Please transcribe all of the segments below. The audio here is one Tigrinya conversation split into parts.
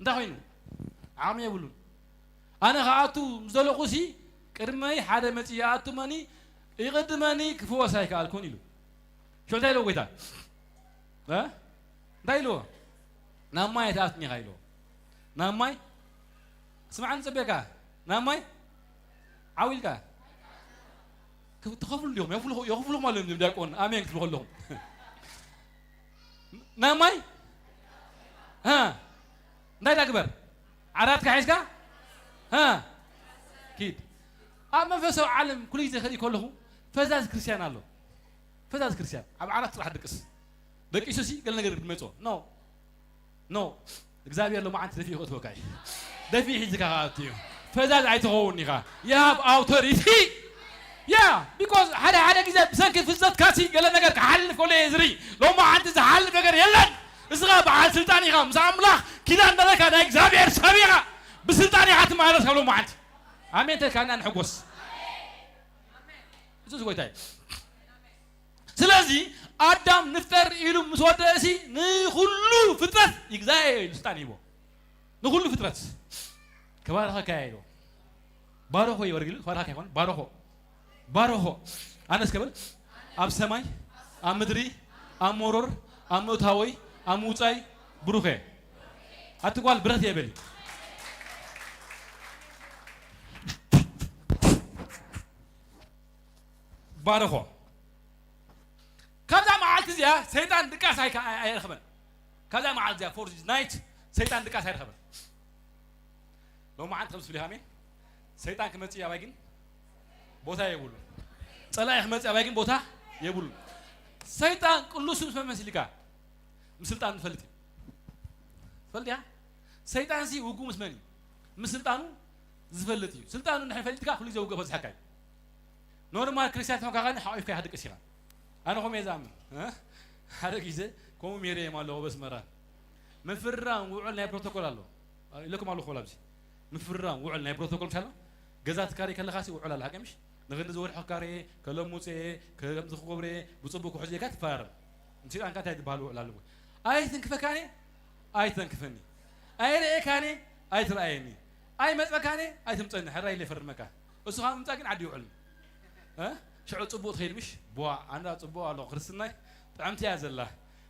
እንታይ ኮይኑ? ዓቕሚ የብሉን። ኣነ ክኣቱ ምስ ዘለኹ ሲ ቅድመይ ሓደ መጺኡ ይኣቱ እመኒ፣ ይቕድመኒ ክፍወስ ኣይከኣልኩን ኢሉ። ሽዑ እንታይ ኢልዎ ጎይታ? እ? እንታይ ኢልዎ? ናብ ማይ ኣይትኣቱን ኢኻ ኢልዎ። ናብ ማይ? ስምዓኒ ጽበካ። ናብ ማይ? ዓው ኢልካ? ክፍ-፣ ትኸፍሉ እንዲኹም፣ የኽፍሉ-፣ የኽፍሉኹም ኣለዉ እዮም ዲያቆን፣ ኣሜን ክትብሉ ከለኹም። ናብ ማይ? እ? እንታይ ዳግበር? ዓራትካ ሒዝካ? እ? ኪድ። ኣብ መንፈሳዊ ዓለም ኩሉ ግዜ ክርኢ ከለኹ ፈዛዝ ክርስትያን ኣሎ። ፈዛዝ ክርስትያን ኣብ ዓራት ጥራሕ ድቅስ። ደቂሱ ሲ ገለ ነገር ድመጾ። ኖ። ኖ። እግዚኣብሔር ሎማዓንቲ ደፊኡ ከእትወካ እዩ። ደፊኡ ሒዝካ ከኣቱ እዩ። ፈዛዝ ኣይትኸውን ኢኻ። You have authority. ያ፣ because ሓደ ሓደ ግዜ ብሰንኪ ፍልጠትካ ሲ ገለ ነገር ክሓልፍ ከሎ እየ ዝርኢ። ሎማዓንቲ ዝሓልፍ ነገር የለን። እስኻ በዓል ስልጣን ኢኻ። ምስ ኣምላኽ ኪዳን ዘለካ ናይ እግዚኣብሔር ሰብ ኢኻ። ብስልጣን ኢኻ ትመላለስ ካብ ሎማዓንቲ። ኣሜን ተልካ እና ንሕጎስ። እዙ ጎይታ እዩ። ስለዚ ኣዳም ንፍጠር ኢሉ ምስ ወደእሲ ንኹሉ ፍጥረት ይግዛእ ኢሉ ስልጣን ሂቦ። ንኹሉ ፍጥረት ከባርኸካ ኢሉ። ባርኾ እዩ ወርጊሉ፣ ከባርኸካ ይኾን? ባርኾ። ባርኾ። ኣነስ ከብል፣ ኣብ ሰማይ፣ ኣብ ምድሪ፣ ኣብ መሮር፣ ኣብ ምእታወይ፣ ኣብ ምውጻይ፣ ብሩኸ። ኣቲ ጓል ብረት እየ በሊ። ባርኾ። ካብዛ መዓልቲ እዚኣ ሰይጣን ድቃስ ኣይከ-፣ ኣይ-፣ ኣይረኸበን። ካብዛ መዓልቲ እዚኣ፣ for this night፣ ሰይጣን ድቃስ ኣይረኸበን። ሎማዓንቲ ከም ዝብል ኢኻ፣ ኣሜን። ሰይጣን ክመጽእ እዩ፣ ኣባይ ግን ቦታ የብሉን። ጸላኢ ክመጽእ፣ ኣባይ ግን ቦታ የብሉን። ሰይጣን ቅሉስ ምስ መን መሲልካ? ምስ ስልጣን ንፈልጥ እዩ። ትፈልጥ እያ? ሰይጣን ሲ ውጉ ምስ መን እዩ? ምስ ስልጣኑ ዝፈልጥ እዩ። ስልጣኑ እንድሕር ፈሊጥካ፣ ኩሉ ግዜ ውግእ ክበዝሐካ እዩ። ኖርማል ክርስትያን ተኾንካ ከኣ ሓቂፍካ ኢኻ ድቅስ ኢኻ። ኣነ ከምኡ እየ ዝኣምን፣ እ? ሓደ ግዜ ከምኡ ሜሬ እየ ኣለኹ በስመራ። ምፍርራም ውዑል ናይ ፕሮቶኮል ኣሎ። ኢለኩም ኣለኹ ኣብዚ። ምፍርራም ውዑል ናይ ፕሮቶኮል ምሽ ኣሎ። ገዛ ትካረይ ከለኻ ሲ ውዑል ኣሎ፣ ሓቂ ምሽ? ንክንዲ ዝወርሒ ክካረ እየ፣ ከለሙፀ እየ፣ ከምዚ ክገብረ እየ፣ ብጽቡቅ ክሕዞ እየ ኢልካ ትፈራረም። ምስ ሰይጣንካ እንታይ ዝበሃል ውዑል ኣለዎ? ኣይትንክፈካኒ፣ ኣይተንክፈኒ። ኣይርእየካኒ፣ ኣይትርኣየኒ። ኣይመጸካኒ፣ ኣይትምጸኒ። ሕራይ ኢለ ይፈርመካ። እሱ ካብ ምምጻእ ግን ዓዲ ይውዕል። እ? ሽዑ ጽቡቕ ትኸይድ ምሽ? ቧ፣ ኣንዳ ጽቡቕ ኣሎ ክርስትናይ። ጥዕምቲ እያ ዘላ።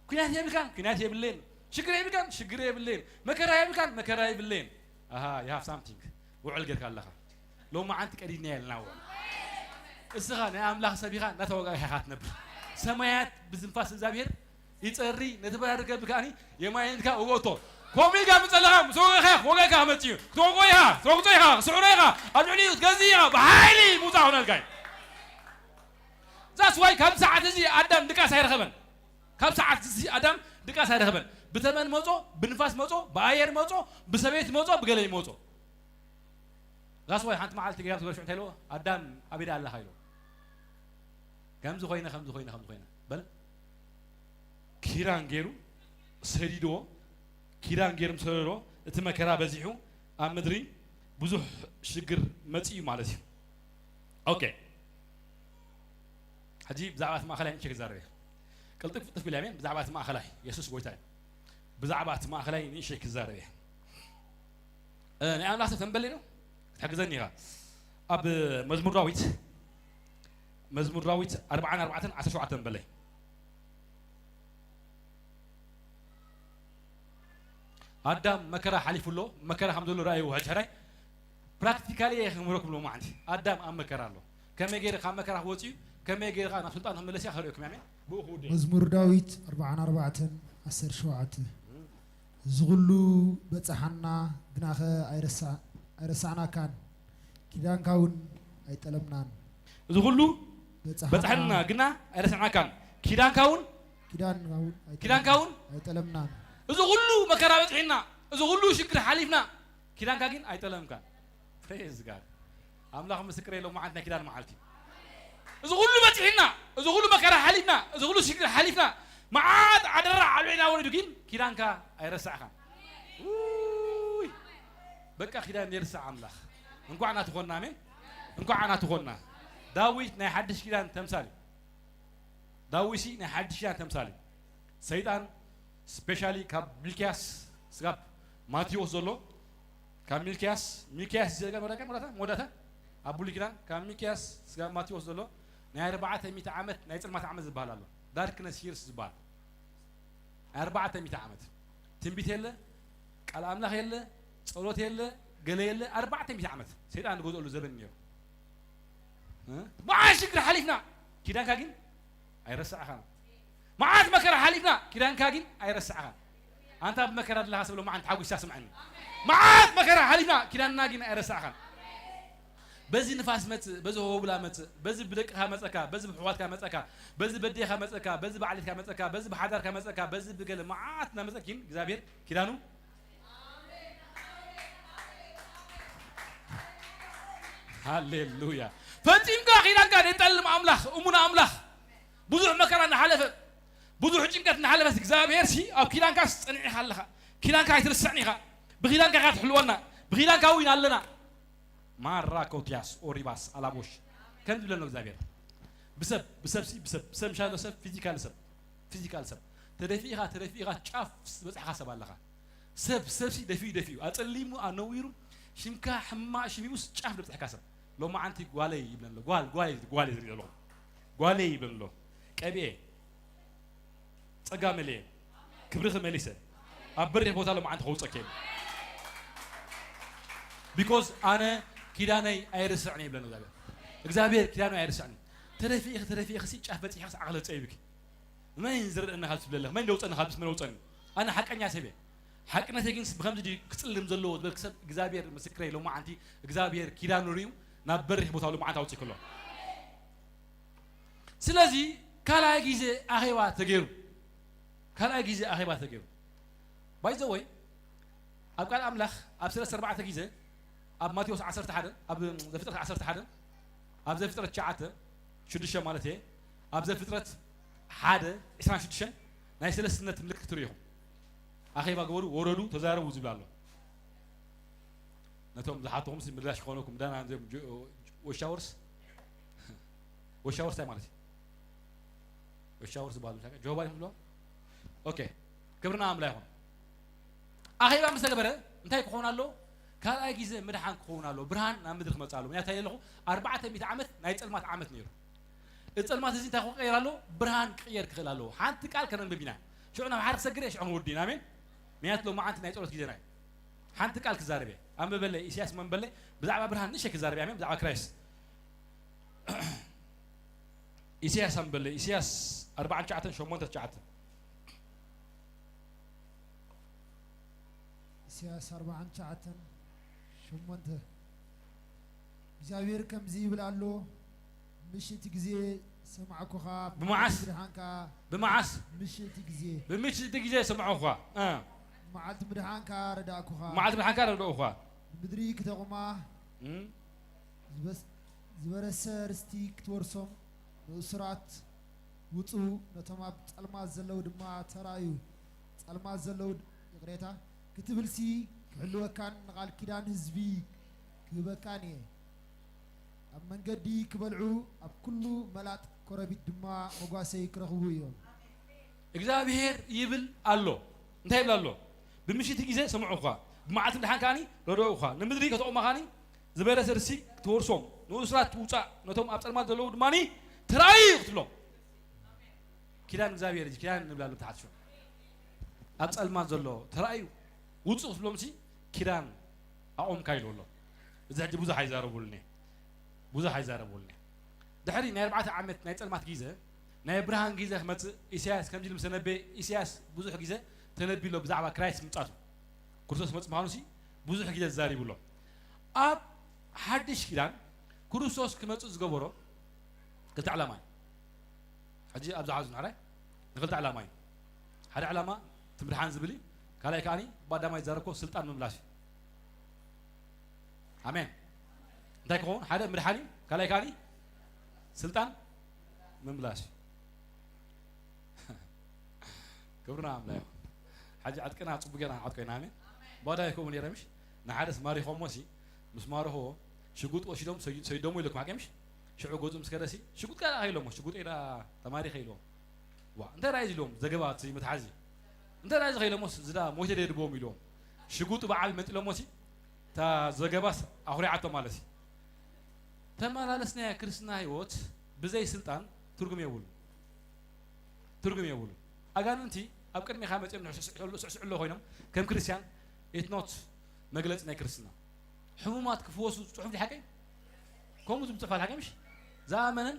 ኲናት የብልካን፣ ኲናት የብለይን። ሽግር የብልካን፣ ሽግር የብለይን። መከራ የብልካን፣ መከራ የብለይን። ኣሃ፣ you have something። ውዕል ጌርካ ኣለኻ። ሎማዓንቲ ቀዲድና የልና ውዕል። እስኻ ናይ ኣምላኽ ሰብ ኢኻ፣ እናተወጋእካ ኢኻ ትነብር። ሰማያት ብዝንፋስ እግዚኣብሔር ይጸሪ፣ ነቲ በራድ ከብዲ ከኣኒ የማይንካ ወገቶ። ከምኡ ኢልካ ምስ ጸለኻ፣ ምስ ወገኻ፣ ወገኻ መጺኡ። ክትወግኦ ኢኻ፣ ክትረግጾ ኢኻ፣ ክትስዕሮ ኢኻ፣ ኣብ ልዕሊኡ ክትገዝእ ኢኻ፣ ብሓይሊ ምውጻእ ክኾነልካ እዩ። That's why ካብ ሰዓት እዚ ኣዳም ድቃስ ኣይረኸበን። ካብ ሰዓት እዚ ኣዳም ድቃስ ኣይረኸበን። ብተመን መጾ፣ ብንፋስ መጾ፣ ብኣየር መጾ፣ ብሰበይቲ መጾ፣ ብገለ ይመጾ። That's why ሓንቲ መዓልቲ ገያም ዝበልሽዑ እንታይ ኢልዎ? ኣዳም ኣበይ ደኣ ኣለኻ ኢልዎ። ከምዚ ኮይነ፣ ከምዚ ኮይነ፣ ከምዚ ኮይነ። በል፣ ኪዳን ገይሩ ሰዲድዎ፣ ኪዳን ገይሩ ምስ ሰደዶ፣ እቲ መከራ በዚሑ፣ ኣብ ምድሪ ብዙሕ ሽግር መጺኡ ማለት እዩ። ኦኬ። ሕጂ ብዛዕባ እቲ ማእኸላይ ንእሽተይ ክዛረብ እየ። ቅልጥፍ ቅልጥፍ ኢለ እየ፣ ብዛዕባ እቲ ማእኸላይ፣ የሱስ ጎይታ እዩ። ብዛዕባ እቲ ማእኸላይ ንእሽተይ ክዛረብ እየ። እ፣ ናይ ኣምላኽ ሰብ ተንበል ኢሉ ክትሕግዘኒ ኢኻ። ኣብ መዝሙር ዳዊት፣ መዝሙር ዳዊት ኣርብዓን ኣርባዕተን ዓሰርተ ሸውዓተ ተንበለይ። ኣዳም መከራ ሓሊፉ ኣሎ፣ መከራ ከም ዘሎ ረኣይዎ። ሕጂ ሕራይ ፕራክቲካሊ እየ ክምህረኩም ሎማዓንቲ። ኣዳም ኣብ መከራ ኣሎ። ከመይ ገይሩ ካብ መከራ ክወጽእ እዩ፣ ከመይ ገይሩ ካብ ናብ ስልጣን ክምለስ እያ ከርእየኩም። ኣሜን። ብኡ ክውድእ። መዝሙር ዳዊት ኣርብዓን ኣርባዕተን ዓሰርተ ሸውዓተ። እዚ ኹሉ በጻሓና፣ ግናኸ ኣይረሳ-፣ ኣይረሳዕናካን፣ ኪዳንካ እውን ኣይጠለምናን። እዚ ኹሉ በጻሓና፣ በጻሕና፣ ግና ኣይረሳዕናካን፣ ኪዳንካ እውን፣ ኪዳንካ እውን ኣይጠለም-፣ ኪዳንካ እውን ኣይጠለምናን። እዚ ኹሉ መከራ በጺሕና፣ እዚ ኹሉ ሽግር ሓሊፍና፣ ኪዳንካ ግን ኣይጠለምካን። ፕሬዝ ጋድ። ኣምላኽ ምስክር የለው፣ መዓልቲ ናይ ኪዳን መዓልቲ። እዚ ኹሉ በጺሕና፣ እዚ ኹሉ መከራ ሓሊፍና፣ እዚ ኹሉ ሽግር ሓሊፍና፣ መዓት ኣደራ ኣብ ልዕሌና ወሪዱ፣ ግን ኪዳንካ ኣይረሳዕኻን። ውይ፣ በቃ ኪዳን የርሳዕ ኣምላኽ። እንኳዕ ናቱ ኾንና፣ ኣሜን። እንኳዕ ናቱ ኾንና። ዳዊት ናይ ሓድሽ ኪዳን ተምሳል እዩ። ዳዊት ሲ ናይ ሓድሽ ኪዳን ተምሳል እዩ። ሰይጣን ስፔሻሊ ካብ ሚልክያስ ስጋብ ማቴዎስ ዘሎ ካብ ሚልክያስ፣ ሚልክያስ ዘጋ መወዳእታ፣ መወዳእታ፣ መወዳእታ ኣብ ብሉይ ኪዳን ካብ ሚልክያስ ስጋብ ማቴዎስ ዘሎ ናይ ኣርባዕተ ሚእቲ ዓመት ናይ ጽልማት ዓመት ዝበሃል ኣሎ። ዳርክነስ ይርስ ዝበሃል። ኣርባዕተ ሚእቲ ዓመት ትንቢት የለ፣ ቃል ኣምላኽ የለ፣ ጸሎት የለ፣ ገለ የለ። ኣርባዕተ ሚእቲ ዓመት ሰይጣን ዝገዝኦሉ ዘበን ነይሩ። እ? መዓት ሽግር ሓሊፍና፣ ኪዳንካ ግን ኣይረሳዕኻን። መዓት መከራ ሓሊፍና፣ ኪዳንካ ግን ኣይረሳዕኻን። ኣንታ ብመከራ ዘለኻ ሰብ ሎማዓንቲ ሓጒስካ ስምዐኒ። መዓት መከራ ሓሊፍና፣ ኪዳንና ግን ኣይረሳዕኻን። በዚ ንፋስ መጽእ፣ በዚ ሆብላ መጽእ፣ በዚ ብደቅኻ መጸካ፣ በዚ ብሕዋትካ መጸካ፣ በዚ በዴኻ መጸካ፣ በዚ ብዓሌትካ መጸካ፣ በዚ ብሓዳርካ መጸካ፣ በዚ ብገለ መዓት እናመጸኪን እግዚኣብሔር ኪዳኑ። ሃሌሉያ። ፈጺምካ ኪዳንካ ዘይጠልም ኣምላኽ፣ እሙን ኣምላኽ፣ ብዙሕ መከራ እናሓለፈ፣ ብዙሕ ጭንቀት እናሓለፈ፣ እግዚኣብሔር ሲ ኣብ ኪዳንካስ ጸኒዕኻ ኣለኻ። ኪዳንካ ኣይትርስዕን ኢኻ። ብኪዳንካ ኢኻ ትሕልወና። ብኪዳንካ እውን ኣለና። ማራ ኮትያስ ኦሪባስ ኣላቦሽ ከም ዝብለኖ እግዚኣብሔር። ብሰብ፣ ብሰብ ሲ፣ ብሰብ፣ ብሰብ ምሻሎ ሰብ፣ ፊዚካል ሰብ፣ ፊዚካል ሰብ። ተደፊእኻ፣ ተደፊእኻ ጫፍ ዝበጽሕኻ ሰብ ኣለኻ። ሰብ፣ ሰብ ሲ ደፊኡ፣ ደፊኡ። ኣጸሊሙ፣ ኣነዊሩ፣ ሽምካ ሕማቕ ሽም ሂቡስ ጫፍ ዝበጽሕካ ሰብ። ሎማዓንቲ ጓለይ ይብለን ኣሎ። ጓል፣ ጓል፣ ጓል ይብለን ኣሎ። ጓለይ ይብለን ኣሎ። ቀብኤ። ጸጋ መሊኤ፣ ክብርኺ መሊሰ፣ ኣብ በሪኽ ቦታ ሎማዓንቲ ከውጸኪ እየ። ቢኮዝ ኣነ ኪዳነይ ኣይርስዕን እየ ይብለኒ እግዚኣብሔር። እግዚኣብሔር ኪዳኑ ኣይርስዕን እዩ። ተደፊእኺ፣ ተደፊእኺ ሲ ጫፍ በጺሕኺ ዓቕሊ ጸይብኪ። መን ዝረድኣኒ ካብ ትብለለኺ፣ መን ደውጸኒ ካብ ትብለኒ፣ መን ኣውጸኒ? ኣነ ሓቀኛ ሰብ እየ። ሓቅነተይ ግን ብኸምዚ ድዩ ክጽልም ዘለዎ ዝበልክ ሰብ፣ እግዚኣብሔር ምስክረይ፣ ሎማዓንቲ እግዚኣብሔር ኪዳኑ ርእዩ ናብ በሪኽ ቦታ ሎማዓንቲ ኣውጺእኪ ኣሎ። ስለዚ ካልኣይ ግዜ ኣኼባ ተገይሩ። ካልኣይ ግዜ ኣኼባ ተገይሩ። ባይ ዘ ወይ ኣብ ቃል ኣምላኽ ኣብ ሰለስተ ኣርባዕተ ግዜ፣ ኣብ ማቴዎስ ዓሰርተ ሓደ፣ ኣብ ዘፍጥረት ዓሰርተ ሓደ፣ ኣብ ዘፍጥረት ትሽዓተ ሽዱሽተ ማለት እየ፣ ኣብ ዘፍጥረት ሓደ ዕስራን ሽዱሽተን ናይ ሰለስትነት ምልክት ትርእዩ ኢኹም። ኣኼባ ግበሩ፣ ወረዱ፣ ተዛረቡ ዝብል ኣሎ። ነቶም ዝሓተኹምሲ ምላሽ ክኾነኩም ዳና፣ እዚኦም ጆ-፣ ወሻወርስ፣ ወሻወርስ እንታይ ማለት እዩ? ወሻወርስ ዝበሃሉ እንታይ? ጆሆባ እዮም ዝብልዎ? ኦኬ፣ ክብርና ኣምላኽ ይኹን። ኣኼባ ምስ ተገበረ እንታይ ክኸውን ኣሎ? ካልኣይ ግዜ ምድሓን ክኸውን ኣሎ። ብርሃን ናብ ምድሪ ክመጽእ ኣሎ። ምክንያቱ እንታይ ኣለኹ? ኣርባዕተ ሚእቲ ዓመት ናይ ጸልማት ዓመት ነይሩ። እቲ ጸልማት እዚ እንታይ ክቕየር ኣሎ? ብርሃን ክቕየር ክኽእል ኣለዎ። ሓንቲ ቃል ከነንብብ ኢና። ሽዑ ናብ ሓደ ክሰግር እየ፣ ሽዑ ክንውዲ ኢና። ኣሜን። ምክንያቱ ሎማዓንቲ ናይ ጸሎት ግዜና እዩ። ሓንቲ ቃል ክዛረብ እየ። ኣንብበለይ፣ ኢሳያስ መንበለይ፣ ብዛዕባ ብርሃን ንእሽተይ ክዛረብ እየ። ኣሜን። ብዛዕባ ክራይስት። ኢሳያስ ኣንበለይ፣ ኢሳያስ ኣርባዓን ትሽዓተን ሸሞንተ ትሽዓተ። ኢሳያስ ኣርባዓን ትሽዓተን ሸሞንተ። እግዚኣብሔር ከምዚ ይብል ኣሎ፣ ምሽት ግዜ ሰማዕኩኻ፣ ብመዓስ? ብድሓንካ። ብመዓስ? ምሽት ግዜ። ብምሽት ግዜ ሰማዕኩኻ። እ። መዓልቲ ምድሓንካ ረዳእኩኻ። መዓልቲ ምድሓንካ ረዳእኩኻ። ንምድሪ ክተቑማ። እም። ዝበስ-፣ ዝበረሰ ርስቲ ክትወርሶም ንእሱራት ውጹ፣ ነቶም ኣብ ጸልማት ዘለዉ ድማ ተራእዩ። ጸልማት ዘለዉ ድ-፣ ይቕሬታ፣ ክትብልሲ ክሕልወካን ንቓል ኪዳን ህዝቢ ክህበካን እየ። ኣብ መንገዲ ክበልዑ፣ ኣብ ኩሉ መላጥ ኮረቢት ድማ መጓሰይ ክረኽቡ እዮም። እግዚኣብሔር ይብል ኣሎ። እንታይ ይብል ኣሎ? ብምሽቲ ግዜ ሰምዑኻ፣ ብመዓልቲ ምድሓን ከኣኒ ረድኡኻ፣ ንምድሪ ከተቑማ ከኣኒ ዝበረሰ ርስቲ ክትወርሶም፣ ንእሱራት ትውጻእ፣ ነቶም ኣብ ጸልማት ዘለዉ ድማኒ ተራእዩ ክትብሎም። ኪዳን እግዚኣብሔር እዩ፣ ኪዳን ንብል ኣሎ ብታሕቲ ሽዑ። ኣብ ጸልማት ዘሎ ተራእዩ ውጹእ ክትብሎምሲ ኪዳን ኣቑምካ ኢሉ ኣሎ። እዚ ሕጂ ብዙሕ ኣይዛረቡልኒ፣ ብዙሕ ኣይዛረቡልኒ። ድሕሪ ናይ ኣርባዕተ ዓመት ናይ ጸልማት ግዜ፣ ናይ ብርሃን ግዜ ክመጽእ ኢሳያስ ከምዚ ኢሉ ምስ ተነበየ፣ ኢሳያስ ብዙሕ ግዜ ተነቢሎ ብዛዕባ ክራይስት ምምጻቱ። ክርስቶስ ክመጽእ ምዃኑሲ ብዙሕ ግዜ ተዛሪቡ ኣሎ። ኣብ ሓድሽ ኪዳን ክርስቶስ ክመጽእ ዝገበሮ ክልተ ዕላማ እዩ። ሕጂ ኣብዚ ሓዙ ንሕራይ ንክልተ ዕላማ እዩ። ሓደ ዕላማ እቲ ምድሓን ዝብል እዩ። ካልኣይ ከኣኒ ብኣዳማይ ዝዛረብኮ ስልጣን ምምላስ እዩ። ኣሜን። እንታይ ክኸውን? ሓደ ምድሓን እዩ። ካልኣይ ከኣኒ ስልጣን ምምላስ እዩ። ክብርና ኣምላኽ ይኹን። ሕጂ ዕጥቅና ጽቡቅ ጌርና ንዓጥቆ ኢና። ኣሜን። ባዳ ይከውን ነይረ ምሽ? ንሓደስ ማሪኾሞ ሲ፣ ምስ ማረኽዎ ሽጉጥ ወሲዶም ሰዩ-፣ ሰይዶሞ ኢለኩም ሓቂ ምሽ? ሽዑ ገጹ ምስ ከደሲ፣ ሽጉጥ ከኣ ኢሎሞ፣ ሽጉጥ ኢላ ተማሪኸ ኢልዎም። ዋ፣ እንታይ ራእይ ኢልዎም? ዘገባ እቲ መትሓዚ። እንታይ ራእይ ዝኸ ኢሎሞስ፣ ዝዳ ሞይተ ደድቦም ኢልዎም። ሽጉጥ ብዓቢ መጢሎሞ ሲ እታ ዘገባስ ኣኹሪዓቶ ማለት እዩ። ተመላለስናያ ክርስትና ህይወት ብዘይ ስልጣን ትርጉም የብሉ ትርጉም የብሉ። ኣጋንንቲ ኣብ ቅድሚኻ መጺኦም ንስዕስዕሉ ስዕስዕሎ ኮይኖም ከም ክርስቲያን ኢትኖት መግለጺ ናይ ክርስትና ሕሙማት ክፍወሱ ጽሑፍ ዲሓቀይ ከምኡ ዝምጽፋ ሓቀይ ምሽ ዝኣመነን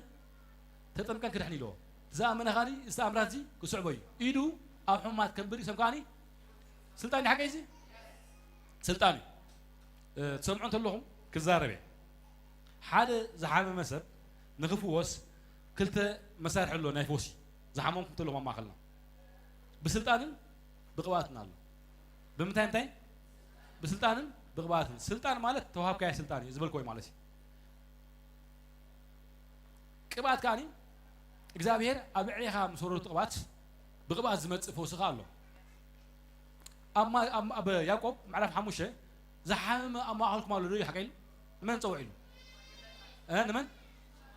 ተጠምቀን ክድሕን ኢልዎ ዝኣመነ ካኒ ዝተኣምራት እዚ ክስዕቦ እዩ ኢዱ ኣብ ሕሙማት ከንብር ይሰም ካኒ ስልጣን ዲሓቀይ እዚ ስልጣን እዩ። ትሰምዑ እንተለኹም ክዛረብ እየ። ሓደ ዝሓመመ ሰብ ንኽፍወስ ክልተ መሳርሒ ኣሎ ናይ ፈውሲ ዝሓመምኩም እንተለኹም ኣብ ማእኸልና ብስልጣንን ብቕብኣትን ኣሎ። ብምንታይ ምንታይ? ብስልጣንን ብቕብኣትን። ስልጣን ማለት ተዋሃብካያ ስልጣን እዩ ዝበልኮ ማለት እዩ። ቅብኣት ከኣኒ እግዚኣብሔር ኣብ ልዕሌኻ ምስ ወረዱ ቅብኣት ብቕብኣት ዝመጽእ ፈውስኻ ኣሎ። ኣብ ያዕቆብ ምዕራፍ ሓሙሽተ ዝሓመመ ኣብ ማእኸልኩም ኣሎ ዶ ሓቀ ኢሉ ንመን ጸውዕ ኢሉ ንመን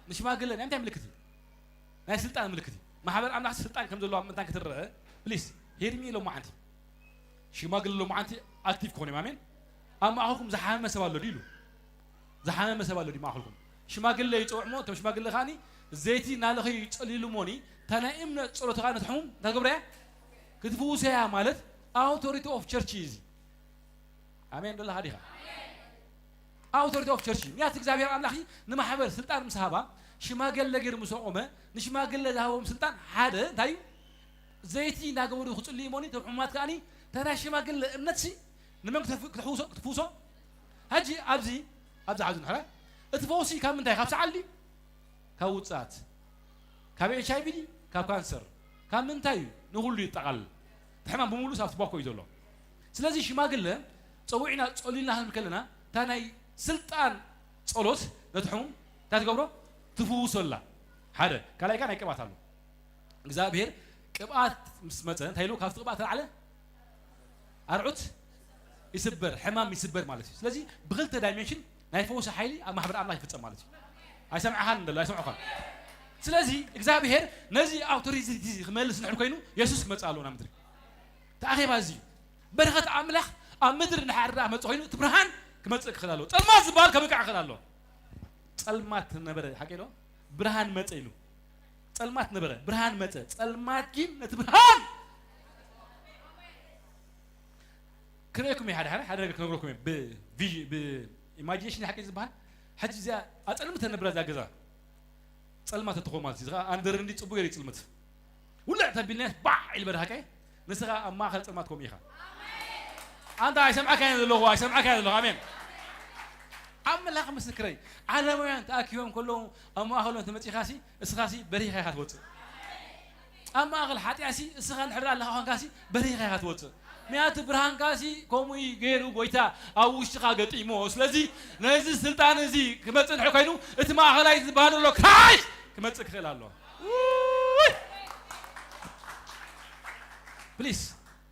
ንሽማግለ ናይ ምንታይ ምልክት እዩ? ናይ ስልጣን ምልክት እዩ። ማሕበር ኣምላኽ ስልጣን ከም ዘለዎ ኣብ ምንታን ክትረአ ፕሊስ ሄድሚ ሎማዓንቲ ሽማግለ ሎማዓንቲ ኣክቲቭ ክኾኑ እዮም። ኣሜን። ኣብ ማእኸልኩም ዝሓመመ ሰብ ኣሎ ድዩ ኢሉ ዝሓመመ ሰብ ኣሎ ድዩ ማእኸልኩም? ሽማግለ ይፀውዕሞ እቶም ሽማግለ ከዓኒ ዘይቲ ናለኸ ይፀልይሉ ሞኒ እታ ናይ እምነት ፀሎት ከዓ ነቲ ሕሙም እንታይ ገብረያ ክትፍውሰያ ማለት ኣውቶሪቲ ኦፍ ቸርች እዩ እዚ። ኣሜን ደለኻ ዲኻ? ኣውቶሪቲ ኦፍ ቸርች ምክንያቱ እግዚኣብሔር ኣምላኽ ንማሕበር ስልጣን ምስ ሃባ ሽማገለ ገይሩ ምስ ኣቆመ ንሽማግለ ዝሃቦም ስልጣን ሓደ እንታይ እዩ? ዘይቲ እናገበሩ ክፅልዩ እሞኒ እቶም ሕሙማት ከዓኒ እታ ናይ ሽማግለ እምነት ሲ ንመን ክትፍውሶ ክትፍውሶ ሕጂ ኣብዚ ኣብዚ ሓዙ ንሕረ እቲ ፈውሲ ካብ ምንታይ ካብ ሰዓል ድዩ ካብ ውፅኣት ካብ ኤች ኣይቪ ድዩ ካብ ካንሰር ካብ ምንታይ እዩ ንኩሉ ይጠቓልል እቲ ሕማም ብምሉእ ኣብቲ ባኮ እዩ ዘሎ ስለዚ ሽማግለ ፀዊዕና ፀሊልና ክንብል ከለና እታ ናይ ስልጣን ጸሎት ነቲ ሕሙም እንታይ ትገብሮ ትፍውሶላ ሓደ ካልኣይ ከኣ ናይ ቅብኣት ኣሎ እግዚኣብሔር ቅብኣት ምስ መፀ እንታይ ኢሉ ካብቲ ቅብኣት ተላዕለ ኣርዑት ይስበር ሕማም ይስበር ማለት እዩ ስለዚ ብክልተ ዳይሜንሽን ናይ ፈውሲ ሓይሊ ኣብ ማሕበር ኣምላኽ ይፍፀም ማለት እዩ ኣይሰምዕኻን እንደሎ ኣይሰምዑኻን ስለዚ እግዚኣብሔር ነዚ ኣውቶሪቲ ክመልስ ንሕር ኮይኑ የሱስ ክመፅእ ኣለዎ ናብ ምድሪ ተኣኼባ እዚ እዩ በረኸት ኣምላኽ ኣብ ምድሪ ንሓር ዳ መፅ ኮይኑ እቲ ብርሃን ክመፅእ ክኽእል ኣለዎ ፀልማት ዝበሃል ከብቅዕ ክኽእል ኣለዎ ፀልማት ነበረ ሓቂ ዶ ብርሃን መፀ ኢሉ ጸልማት ነበረ፣ ብርሃን መጸ። ጸልማት ግን ነቲ ብርሃን ክርእየኩም እየ ሓደ ሓደ ሓደ ነገር ክነግረኩም እየ ብቪዥ ብኢማጂኔሽን ሓቂ ዝበሃል ሕጂ እዚኣ ኣጸልምተ ነብራ እዛ ገዛ ጸልማት እትኾ ማለት እዩ ኣንደር እንዲ ጽቡቅ ገይሩ ይጽልምት ውልዕ ተቢልናስ ባዕ ኢልበ ድሃቀ ንስኻ ኣብ ማእኸል ጸልማት ኮም ኢኻ ኣንታ ኣይሰምዓካ እየ ዘለኹ ኣይሰምዓካ እየ ዘለኹ ኣሜን ኣምላኽ ምስክረይ ዓለማውያን ተኣኪቦም ከለዉ ኣብ ማእኸሎም ተመጺኻሲ እስኻሲ በሪኻ ኢኻ ትወፅእ ኣብ ማእኸል ሓጢኣሲ እስኻ ንሕድር ኣለኻ ኾንካሲ በሪኻ ኢኻ ትወፅእ ምክንያቱ ብርሃንካሲ ከምኡ እዩ ገይሩ ጎይታ ኣብ ውሽጥኻ ገጢሞ ስለዚ ነዚ ስልጣን እዚ ክመፅእ ንሕ ኮይኑ እቲ ማእኸላይ ዝበሃል ዘሎ ክራይስት ክመፅእ ክኽእል ኣሎ ፕሊስ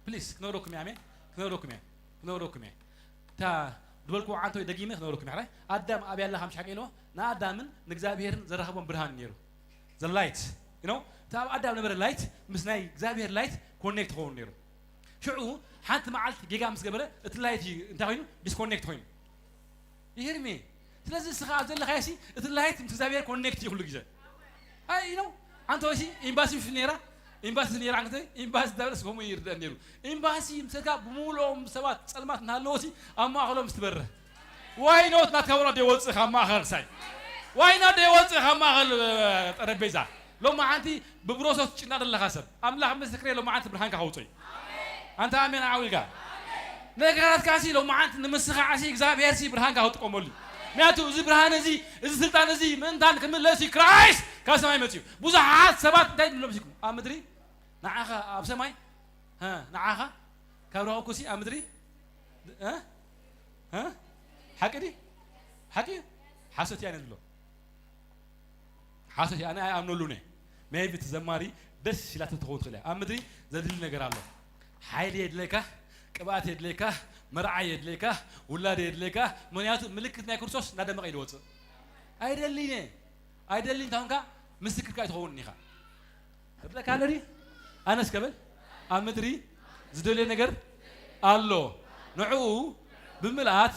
ፕሊስ ክነግረኩም እየ ኣሜን ክነግረኩም እየ ክነግረኩም እየ እታ ዝበልክዎ ዓንተ ወይ ደጊመ ክነግረኩም እየ ኣዳም ኣብያ ኣለኻ ምሽ ሓቂ ኢልዎ ንኣዳምን ንእግዚኣብሄርን ዘራኸቦም ብርሃን ነይሩ the light you know እቲ ኣብ ኣዳም ነበረ ላይት ምስ ናይ እግዚኣብሄር ላይት ኮኔክት ክኸውን ነይሩ ሽዑ ሓንቲ መዓልቲ ጌጋ ምስ ገበረ እቲ ላይት እዩ እንታይ ኮይኑ ዲስኮኔክት ኮይኑ ይህርሜ ስለዚ እስኻ ኣብ ዘለኻዮ ሲ እቲ ላይት ምስ እግዚኣብሔር ኮኔክት እዩ ኩሉ ግዜ ኣይ ነው ኣንተ ወሲ ኤምባሲ ምሽ ነራ ኤምባሲ ነራ ኣንተ ኤምባሲ ዳብለስ ከምኡ ይርዳእ ነሩ ኤምባሲ ምሰካ ብምሉኦም ሰባት ጸልማት እናሃለዎ ሲ ኣብ ማእኸሎም ምስ ትበርህ ዋይ ኖት ናትካ ወላ ደይወፅእ ካብ ማእኸል ክሳይ ዋይ ኖት ደይወፅእ ካብ ማእኸል ጠረጴዛ ሎማ ሓንቲ ብብሮሶት ጭና ዘለኻ ሰብ ኣምላኽ ምስክሬ ሎማ ሓንቲ ብርሃንካ ከውፅእ ኣንታ ኣሜን ዓው ኢልካ ነገራትካ ሲ ሎማዓንቲ ንምስኻዕ ሲ እግዚኣብሔር ሲ ብርሃንካ ክጥቀመሉ ምክንያቱ እዚ ብርሃን እዚ እዚ ስልጣን እዚ ምእንታን ክምለስ እዩ ክራይስት ካብ ሰማይ መፅዩ ብዙሓት ሰባት እንታይ ዝብሎም ሲኩም ኣብ ምድሪ ንዓኻ ኣብ ሰማይ ንዓኻ ካብ ረኸብኩ ሲ ኣብ ምድሪ ሓቂ ዲ ሓቂ ሓሶት እያ ዝብሎ ሓሶት ኣነ ኣይኣምነሉን እየ maybe እቲ ዘማሪ ደስ ኢላቶ ትኸውን ትኽእል እያ ኣብ ምድሪ ዘድሊ ነገር ኣሎ ሓይሊ የድለካ ቅብኣት የድለካ መርዓ የድለካ ውላድ የድለካ ምክንያቱ ምልክት ናይ ክርስቶስ እናደመቐ እዩ ዝወፅእ ኣይደልን እየ ኣይደልን እንታውንካ ምስክርካ ኣይትኸውን ኢኻ እብለካ ኣለዲ ኣነስ ከብል ኣብ ምድሪ ዝደልዮ ነገር ኣሎ ንዕኡ ብምልኣት፣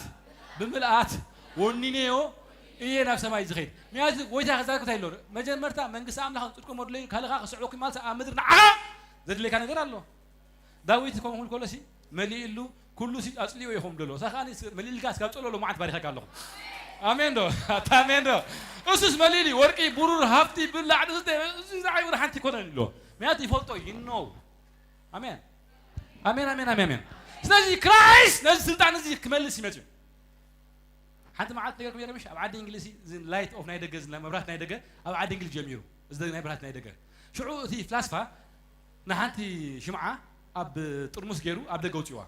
ብምልኣት ወኒነዮ እየ ናብ ሰማይ ዝኸይድ። ምክንያቱ ጎይታ ክዛረብ እንታይ ኣሎ? መጀመርታ መንግስቲ ኣምላኽ ጽድቁ መድለዩ ካልኻ ክስዕበኩም ማለት ኣብ ምድሪ ንዓኻ ዘድልየካ ነገር ኣሎ። ዳዊት ከምኡ ክብል ከሎ ሲ መሊእሉ ኩሉ ሲ ኣጽሊኡ ይኹም ደሎ። ሳ ከኣ መሊእልካ ስጋብ ጸሎ ሎማዓት ባሪኸካ ኣለኹ። ኣሜን ዶ? ኣታ ኣሜን ዶ? እሱስ መሊእሊ ወርቂ፣ ብሩር፣ ሃብቲ፣ ብላዕ፣ ንስተ፣ እሱ ዝዓይቡ ሓንቲ ይኮነን ኣሎ። ምክንያቱ ይፈልጦ፣ you know። ኣሜን። ኣሜን፣ ኣሜን፣ ኣሜን፣ ኣሜን። ስለዚ ክራይስት ነዚ ስልጣን እዚ ክመልስ ይመጽእ። ሓንቲ መዓልቲ ነገርኩም የረምሽ ኣብ ዓዲ እንግሊዝ እዚ ላይት ኦፍ ናይ ደገ እዚ መብራት ናይ ደገ ኣብ ዓዲ እንግሊዝ ጀሚሩ። እዚ ናይ መብራት ናይ ደገ። ሽዑ እቲ ፍላስፋ ንሓንቲ ሽምዓ ኣብ ጥርሙስ ገይሩ ኣብ ደገ ኣውጺዋ።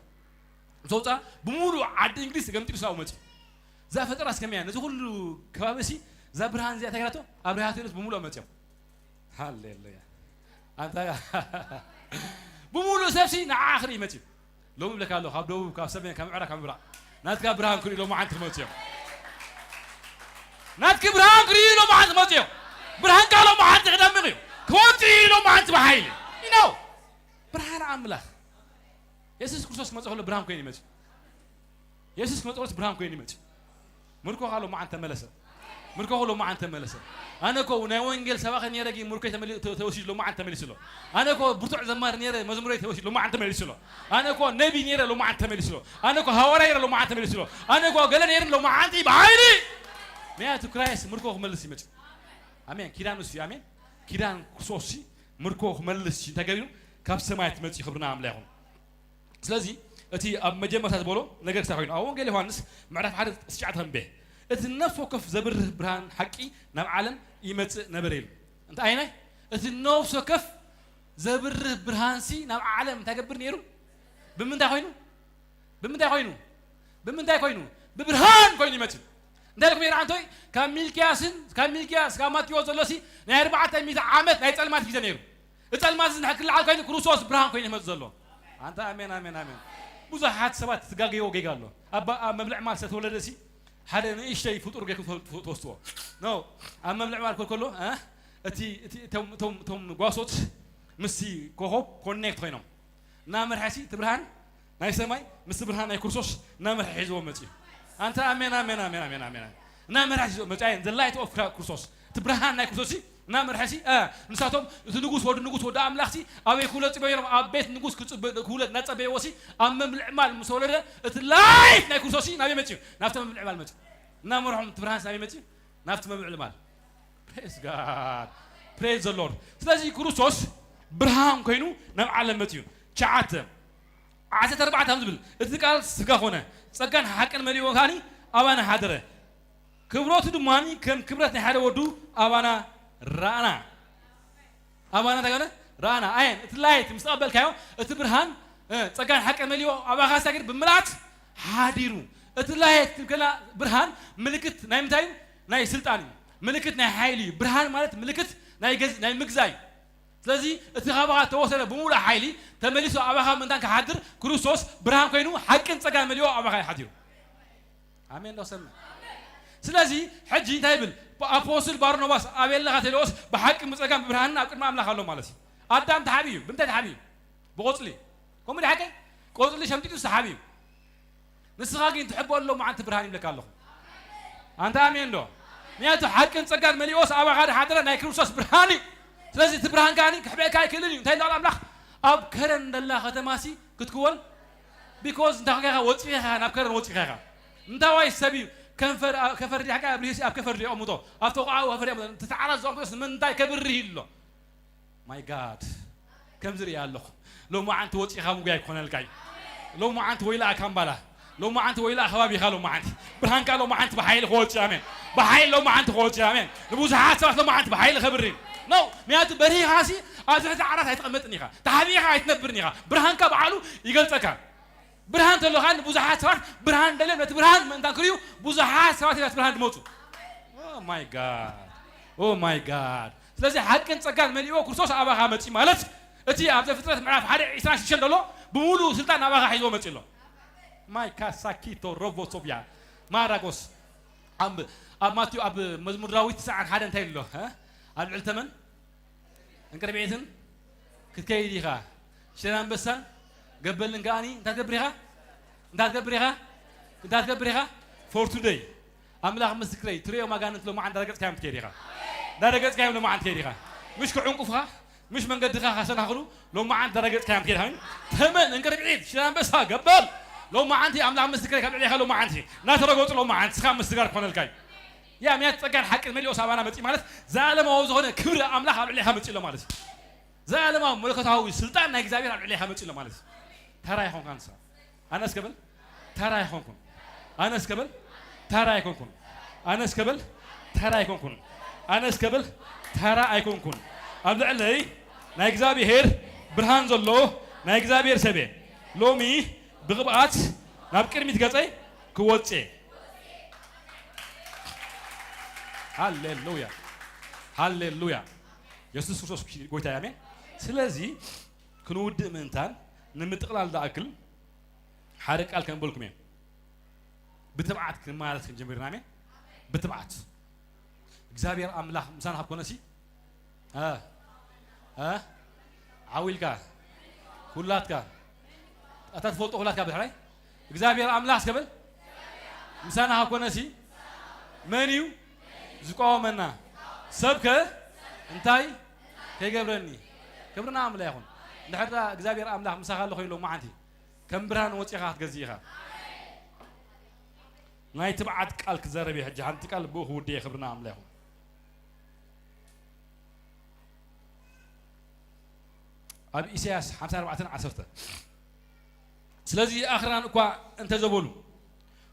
ምስ ኣውጽኣ ብምሉእ ዓዲ እንግሊዝ ገምጢሉ ሳው መጺኡ። እዛ ፈጠራስ ከመይ እያ? ነዚ ኩሉ ከባቢ ሲ እዛ ብርሃን እዚኣ እንታይ ገይራቶ? ኣብሪሃቶ ኢሉስ ብምሉእ መጺኦም። ሃሌሉያ። ኣንታ ብምሉእ ሰብሲ ንዓ ክርኢ መጺኡ። ሎሚ ይብለካ ኣለኹ፣ ካብ ደቡብ፣ ካብ ሰሜን፣ ካብ ምዕራብ፣ ካብ ምብራቕ ናትካ ብርሃን ክርእዩ ሎማዓንቲ ክመጹ እዮም። ናትኪ ብርሃን ክርእዩ ሎማዓንቲ ክመጹ እዮም። ብርሃንካ ሎማዓንቲ ክደምቕ እዩ። ክወጽእ እዩ ሎማዓንቲ ብሓይሊ። You know፣ ብርሃን ኣምላኽ። የሱስ ክርስቶስ ክመጽእ ከሎ ብርሃን ኮይኑ ይመጽእ። የሱስ ክመጽእ ከሎ ብርሃን ኮይኑ ይመጽእ። ምርኮኻ ሎማዓንቲ ተመለሰ። ምርኮኹ ሎማዓንቲ ተመለሰ። ኣነ እኮ ናይ ወንጌል ሰባኺ ነይረ፣ ግን ምርኮይ ተመሊ-፣ ተ-፣ ተወሲዱ ሎማዓንቲ ተመሊሱ ኣሎ። ኣነ እኮ ብርቱዕ ዘማሪ ነይረ፣ መዝሙረይ ተወሲዱ ሎማዓንቲ ተመሊሱ ኣሎ። ኣነ እኮ ነቢ ነይረ፣ ሎማዓንቲ ተመሊሱ ኣሎ። ኣነ እኮ ሃዋርያ ነይረ፣ ሎማዓንቲ ተመሊሱ ኣሎ። ኣነ እኮ ገለ ነይረ፣ ሎማዓንቲ ብሓይሊ ምክንያቱ ክራይስት ምርኮ ክመልስ ይመጽእ። ኣሜን። ኪዳን እሱ እዩ። ኣሜን። ኪዳን ክርስቶስ ሲ ምርኮ ክመልስ እዩ። እንታይ ገቢሩ? ካብ ሰማይ ትመጽእ ክብርና ኣምላኽ ይኹን። ስለዚ እቲ ኣብ መጀመርታ ዝበሎ ነገር ክሳብ ኮይኑ ኣብ ወንጌል ዮሃንስ ምዕራፍ ሓደ ትሽዓተ ተንቤ እቲ ነፍሲ ወከፍ ዘብርህ ብርሃን ሓቂ ናብ ዓለም ይመጽእ ነበረ ኢሉ። እንታይ ዓይነት? እቲ ነፍሲ ወከፍ ዘብርህ ብርሃንሲ ናብ ዓለም እንታይ ገብር ነይሩ? ብምንታይ ኮይኑ? ብምንታይ ኮይኑ? ብምንታይ ኮይኑ? ብብርሃን ኮይኑ ይመጽእ። እንታይ ኢልኩም ይርኣ እንቶይ? ካብ ሚልክያስን፣ ካብ ሚልክያስ፣ ካብ ማቴዎስ ዘሎሲ ናይ ኣርባዕተ ሚእቲ ዓመት ናይ ጸልማት ግዜ ነይሩ። እቲ ጸልማት እዚ ንሕክልዓል ኮይኑ ክርስቶስ ብርሃን ኮይኑ ይመጽእ ዘሎ። ኣንታ ኣሜን፣ ኣሜን፣ ኣሜን። ብዙሓት ሰባት ትጋገይዎ ጌጋ ኣሎ። ኣብ፣ ኣብ መብልዕ ማል ዝተወለደ ሲ ሓደ ንእሽተይ ፍጡር ጌርኩም ትወ-፣ ትወ-፣ ትወስድዎ። ኖ፣ ኣብ መብልዕ ማል ኮል ከሎ፣ እ? እቲ፣ እቲ፣ እቶም፣ እቶም፣ እቶም ጓሶት ምስቲ ኮኾብ ኮኔክት ኮይኖም። እናመርሐሲ እቲ ብርሃን ናይ ሰማይ ምስቲ ብርሃን ናይ ክርስቶስ እናመርሐ ሒዝዎ መጺኡ። ኣንታ ኣሜን፣ ኣሜን፣ ኣሜን፣ ኣሜን፣ ኣሜን። እናመርሐ ሒዝዎ መጺኡ። ኣየን? The light of Christ ክርስቶስ። እቲ ብርሃን ናይ ክርስቶስ ሲ እናመርሐሲ፣ እ፣ ንሳቶም እቲ ንጉስ ወዲ ንጉስ ወዲ ኣምላኽ ሲ ኣበይ ክውለድ ጽበዩ ነይሮም? ኣብ ቤት ንጉስ ክጽበ-፣ ክውለድ እናጸበይዎ ሲ ኣብ መብልዕ ማል ምስ ወለደ እቲ ላይት ናይ ክርስቶስ ሲ ናበይ መጺኡ? ናብቲ መብልዕ ማል መጺኡ። እናመርሖም እቲ ብርሃን ሲ ናበይ መጺኡ? ናብቲ መብልዕ ማል። Praise God. Praise the Lord. ስለዚ ክርስቶስ ብርሃን ኮይኑ ናብ ዓለም መጺኡ። ትሽዓተ ዓሰርተ ኣርባዕተ ከም ዝብል እቲ ቃል ስጋ ኮነ፣ ጸጋን ሓቅን መሊእዎ ከኣኒ ኣባና ሓደረ። ክብረቱ ድማ ከም ክብረት ናይ ሓደ ወዱ ኣባና ረኣና። ኣባና እንታይ ኮነ? ረኣና። ኣየን? እቲ ላይት ምስ ተቐበልካዮ፣ እቲ ብርሃን፣ እ፣ ጸጋን ሓቅን መሊእዎ ኣባኻ ሳግር ብምልኣት ሓዲሩ። እቲ ላይት ክብከላ ብርሃን ምልክት ናይ ምንታይ እዩ? ናይ ስልጣን እዩ። ምልክት ናይ ሓይሊ እዩ። ብርሃን ማለት ምልክት ናይ ገዝ-፣ ናይ ምግዛእ እዩ። ስለዚ እቲ ካባኻ ተወሰደ ብምሉእ ሓይሊ ተመሊሱ ኣባኻ ምእንታን ክሓድር ክርስቶስ ብርሃን ኮይኑ ሓቅን ጸጋን መሊኦ ኣባኻ ይሓዲሩ። ኣሜን ዶ ሰምዕ? ስለዚ ሕጂ እንታይ ይብል? ኣፖስትል ባርኖባስ ኣበይ ኣለኻ ተልኦስ ብሓቂ ብጸጋን ብብርሃንን ኣብ ቅድሚ ኣምላኽ ኣሎ ማለት እዩ። ኣዳም ተሓብዩ፣ ብምንታይ ተሓብዩ? ብቆጽሊ። ከምኡ ዲ ሓቀይ? ቆጽሊ ሸምጢጡ ዝተሓብዩ። ንስኻ ግን ትሕበሉ ሎማዓንቲ ብርሃን ይብለካ ኣለኹ። ኣንታ ኣሜን ዶ? ምክንያቱ ሓቅን ጸጋን መሊኦስ ኣባኻ ዝሓደረ ናይ ክርስቶስ ብርሃን እዩ። ስለዚ እቲ ብርሃን ከኣኒ ክሕበካ ኣይክእልን እዩ። እንታይ እንዳበለ ኣምላኽ? ኣብ ከረን ደላ ከተማሲ ክትክወል ቢኮዝ እንታይ ኮይንካ ኢኻ? ወጺኻ ኢኻ፣ ናብ ከረን ወጺኻ ኢኻ። እንታዋይ ሰብ እዩ? ከንፈር፣ ከፈር ዲኻ? ኣብ ርሂሲ ኣብ ከፈር ዲኦም ሙቶ። ኣብ ተቋዓው ከፈር ዲኦም ሙቶ። እቲ ተዓራት ዝቐምጦስ ንምንታይ ከብርህ ኢሉ ኣሎ? ማይ ጋድ። ከምዚ ርእያ ኣለኹ። ሎማዓንቲ ወጺኻ ምጉያይ ክኾነልካ እዩ። ሎማዓንቲ ወይላ ካምባላ። ሎማዓንቲ ወይላ ከባቢኻ ሎማዓንቲ። ብርሃንካ ሎማዓንቲ ብሓይሊ ክወጽእ ኣሜን። ብሓይሊ ሎማዓንቲ ክወጽእ ኣሜን። ንብዙሓት ሰባት ሎማዓንቲ ብሓይሊ ከብሪ። ኖ፣ ምክንያቱ በሪኻሲ ኣብ ትሕቲ ዓራት ኣይትቐመጥን ኢኻ። ተሓቢኻ ኣይትነብርን ኢኻ። ብርሃንካ በዓሉ ይገልጸካ። ብርሃን ተሎኻ ንብዙሓት ሰባት ብርሃን ደልዮም ነቲ ብርሃን ምእንታን ክርእዩ ብዙሓት ሰባት ነቲ ብርሃን ድመጹ። ኦ ማይ ጋድ። ኦ ማይ ጋድ። ስለዚ ሓቅን ጸጋን መሊእዎ ክርስቶስ ኣባኻ መጺ ማለት እቲ ኣብ ዘፍጥረት ምዕራፍ ሓደ ዕስራን ሽዱሽተን ዘሎ ብምሉእ ስልጣን ኣባኻ ሒዝዎ መጺ ኣሎ። ማይ ካሳኪቶ ሮቦሶብያ ማራጎስ ኣብ፣ ኣብ ማቴዎ ኣብ መዝሙር ዳዊት ትስዓን ሓደ እንታይ ኣሎ? እ? ኣብ ልዕሊ ተመን እንቅርብዒትን ክትከይድ ኢኻ። ሽረ ኣንበሳን ገበልን ከኣኒ እንታይ ትገብር ኢኻ? እንታይ ትገብር ኢኻ? እንታይ ትገብር ኢኻ? For today ኣምላኽ ምስክረይ፣ ትርእዮም ኣጋንንት ሎማዓንቲ እንዳረገጽካዮም ትከይድ ኢኻ። እንዳረገጽካዮም ሎማዓንቲ ትከይድ ኢኻ። ምሽ ክዕንቁፍኻ፣ ምሽ መንገድኻ ካሰናኽሉ፣ ሎማዓንቲ እንዳረገጽካዮም ትከይድ ኢኻ። ተመን፣ እንቅርብዒት፣ ሽረ ኣንበሳ፣ ገበል። ሎማዓንቲ ኣምላኽ ምስክረይ፣ ካብ ልዕሌኻ ሎማዓንቲ እናተረገጹ፣ ሎማዓንቲ ንስኻ ምስጋር ክኾነልካ እዩ። ያ ምክንያት ጸጋን ሓቅን መሊኦ ኣባና መጺእ ማለት፣ ዘላለማዊ ዝኾነ ክብሪ ኣምላኽ ኣብ ልዕሌኻ መጺእ ኣሎ ማለት እዩ። ዘላለማዊ መለኮታዊ ስልጣን ናይ እግዚኣብሔር ኣብ ልዕሌኻ መጺእ ኣሎ ማለት እዩ። ተራ ኣይኮንካን ንስኻ። ኣነ እስከ በል፣ ተራ ኣይኮንኩን። ኣነ እስከ በል፣ ተራ ኣይኮንኩን። ኣነ እስከ በል፣ ተራ ኣይኮንኩን። ኣነ እስከ በል፣ ተራ ኣይኮንኩን። ኣብ ልዕለይ ናይ እግዚኣብሔር ብርሃን ዘሎ ናይ እግዚኣብሔር ሰብ እየ። ሎሚ ብቕብኣት ናብ ቅድሚት ገጸይ ክወጽእ እየ። ሃሌሉያ፣ ሃሌሉያ። የሱስ ክርስቶስ ጎይታ እዩ። ኣሜን። ስለዚ ክንውድእ ምእንታን ንምጥቕላል ዝኣክል ሓደ ቃል ከንበልኩም እየ። ብትብዓት ክንመላለስ ክንጀምር ኢና። ኣሜን። ብትብዓት እግዚኣብሔር ኣምላኽ ምሳና ካብ ኮነሲ፣ እ፣ እ፣ ዓው ኢልካ፣ ኩላትካ፣ ኣታ ትፈልጦ ኩላትካ ብድሕረይ፣ እግዚኣብሔር ኣምላኽ እስከ በል፣ ምሳና ካብ ኮነሲ፣ መን እዩ ዝቃወመና? ሰብከ እንታይ ከይገብረኒ? ክብርና ኣምላኽ ይኹን። እንድሕር ደኣ እግዚኣብሔር ኣምላኽ ምሳኻ ኣሎ ኮይኑ ሎማዓንቲ፣ ከም ብርሃን ወጺኻ ክትገዝእ ኢኻ። ናይ ትብዓት ቃል ክዘረብ እየ ሕጂ። ሓንቲ ቃል ብኡ ክውድእ እየ። ክብርና ኣምላኽ ይኹን። ኣብ ኢሳያስ ሓምሳ ኣርባዕተን ዓሰርተ፣ ስለዚ ኣኽራን እኳ እንተዘበሉ፣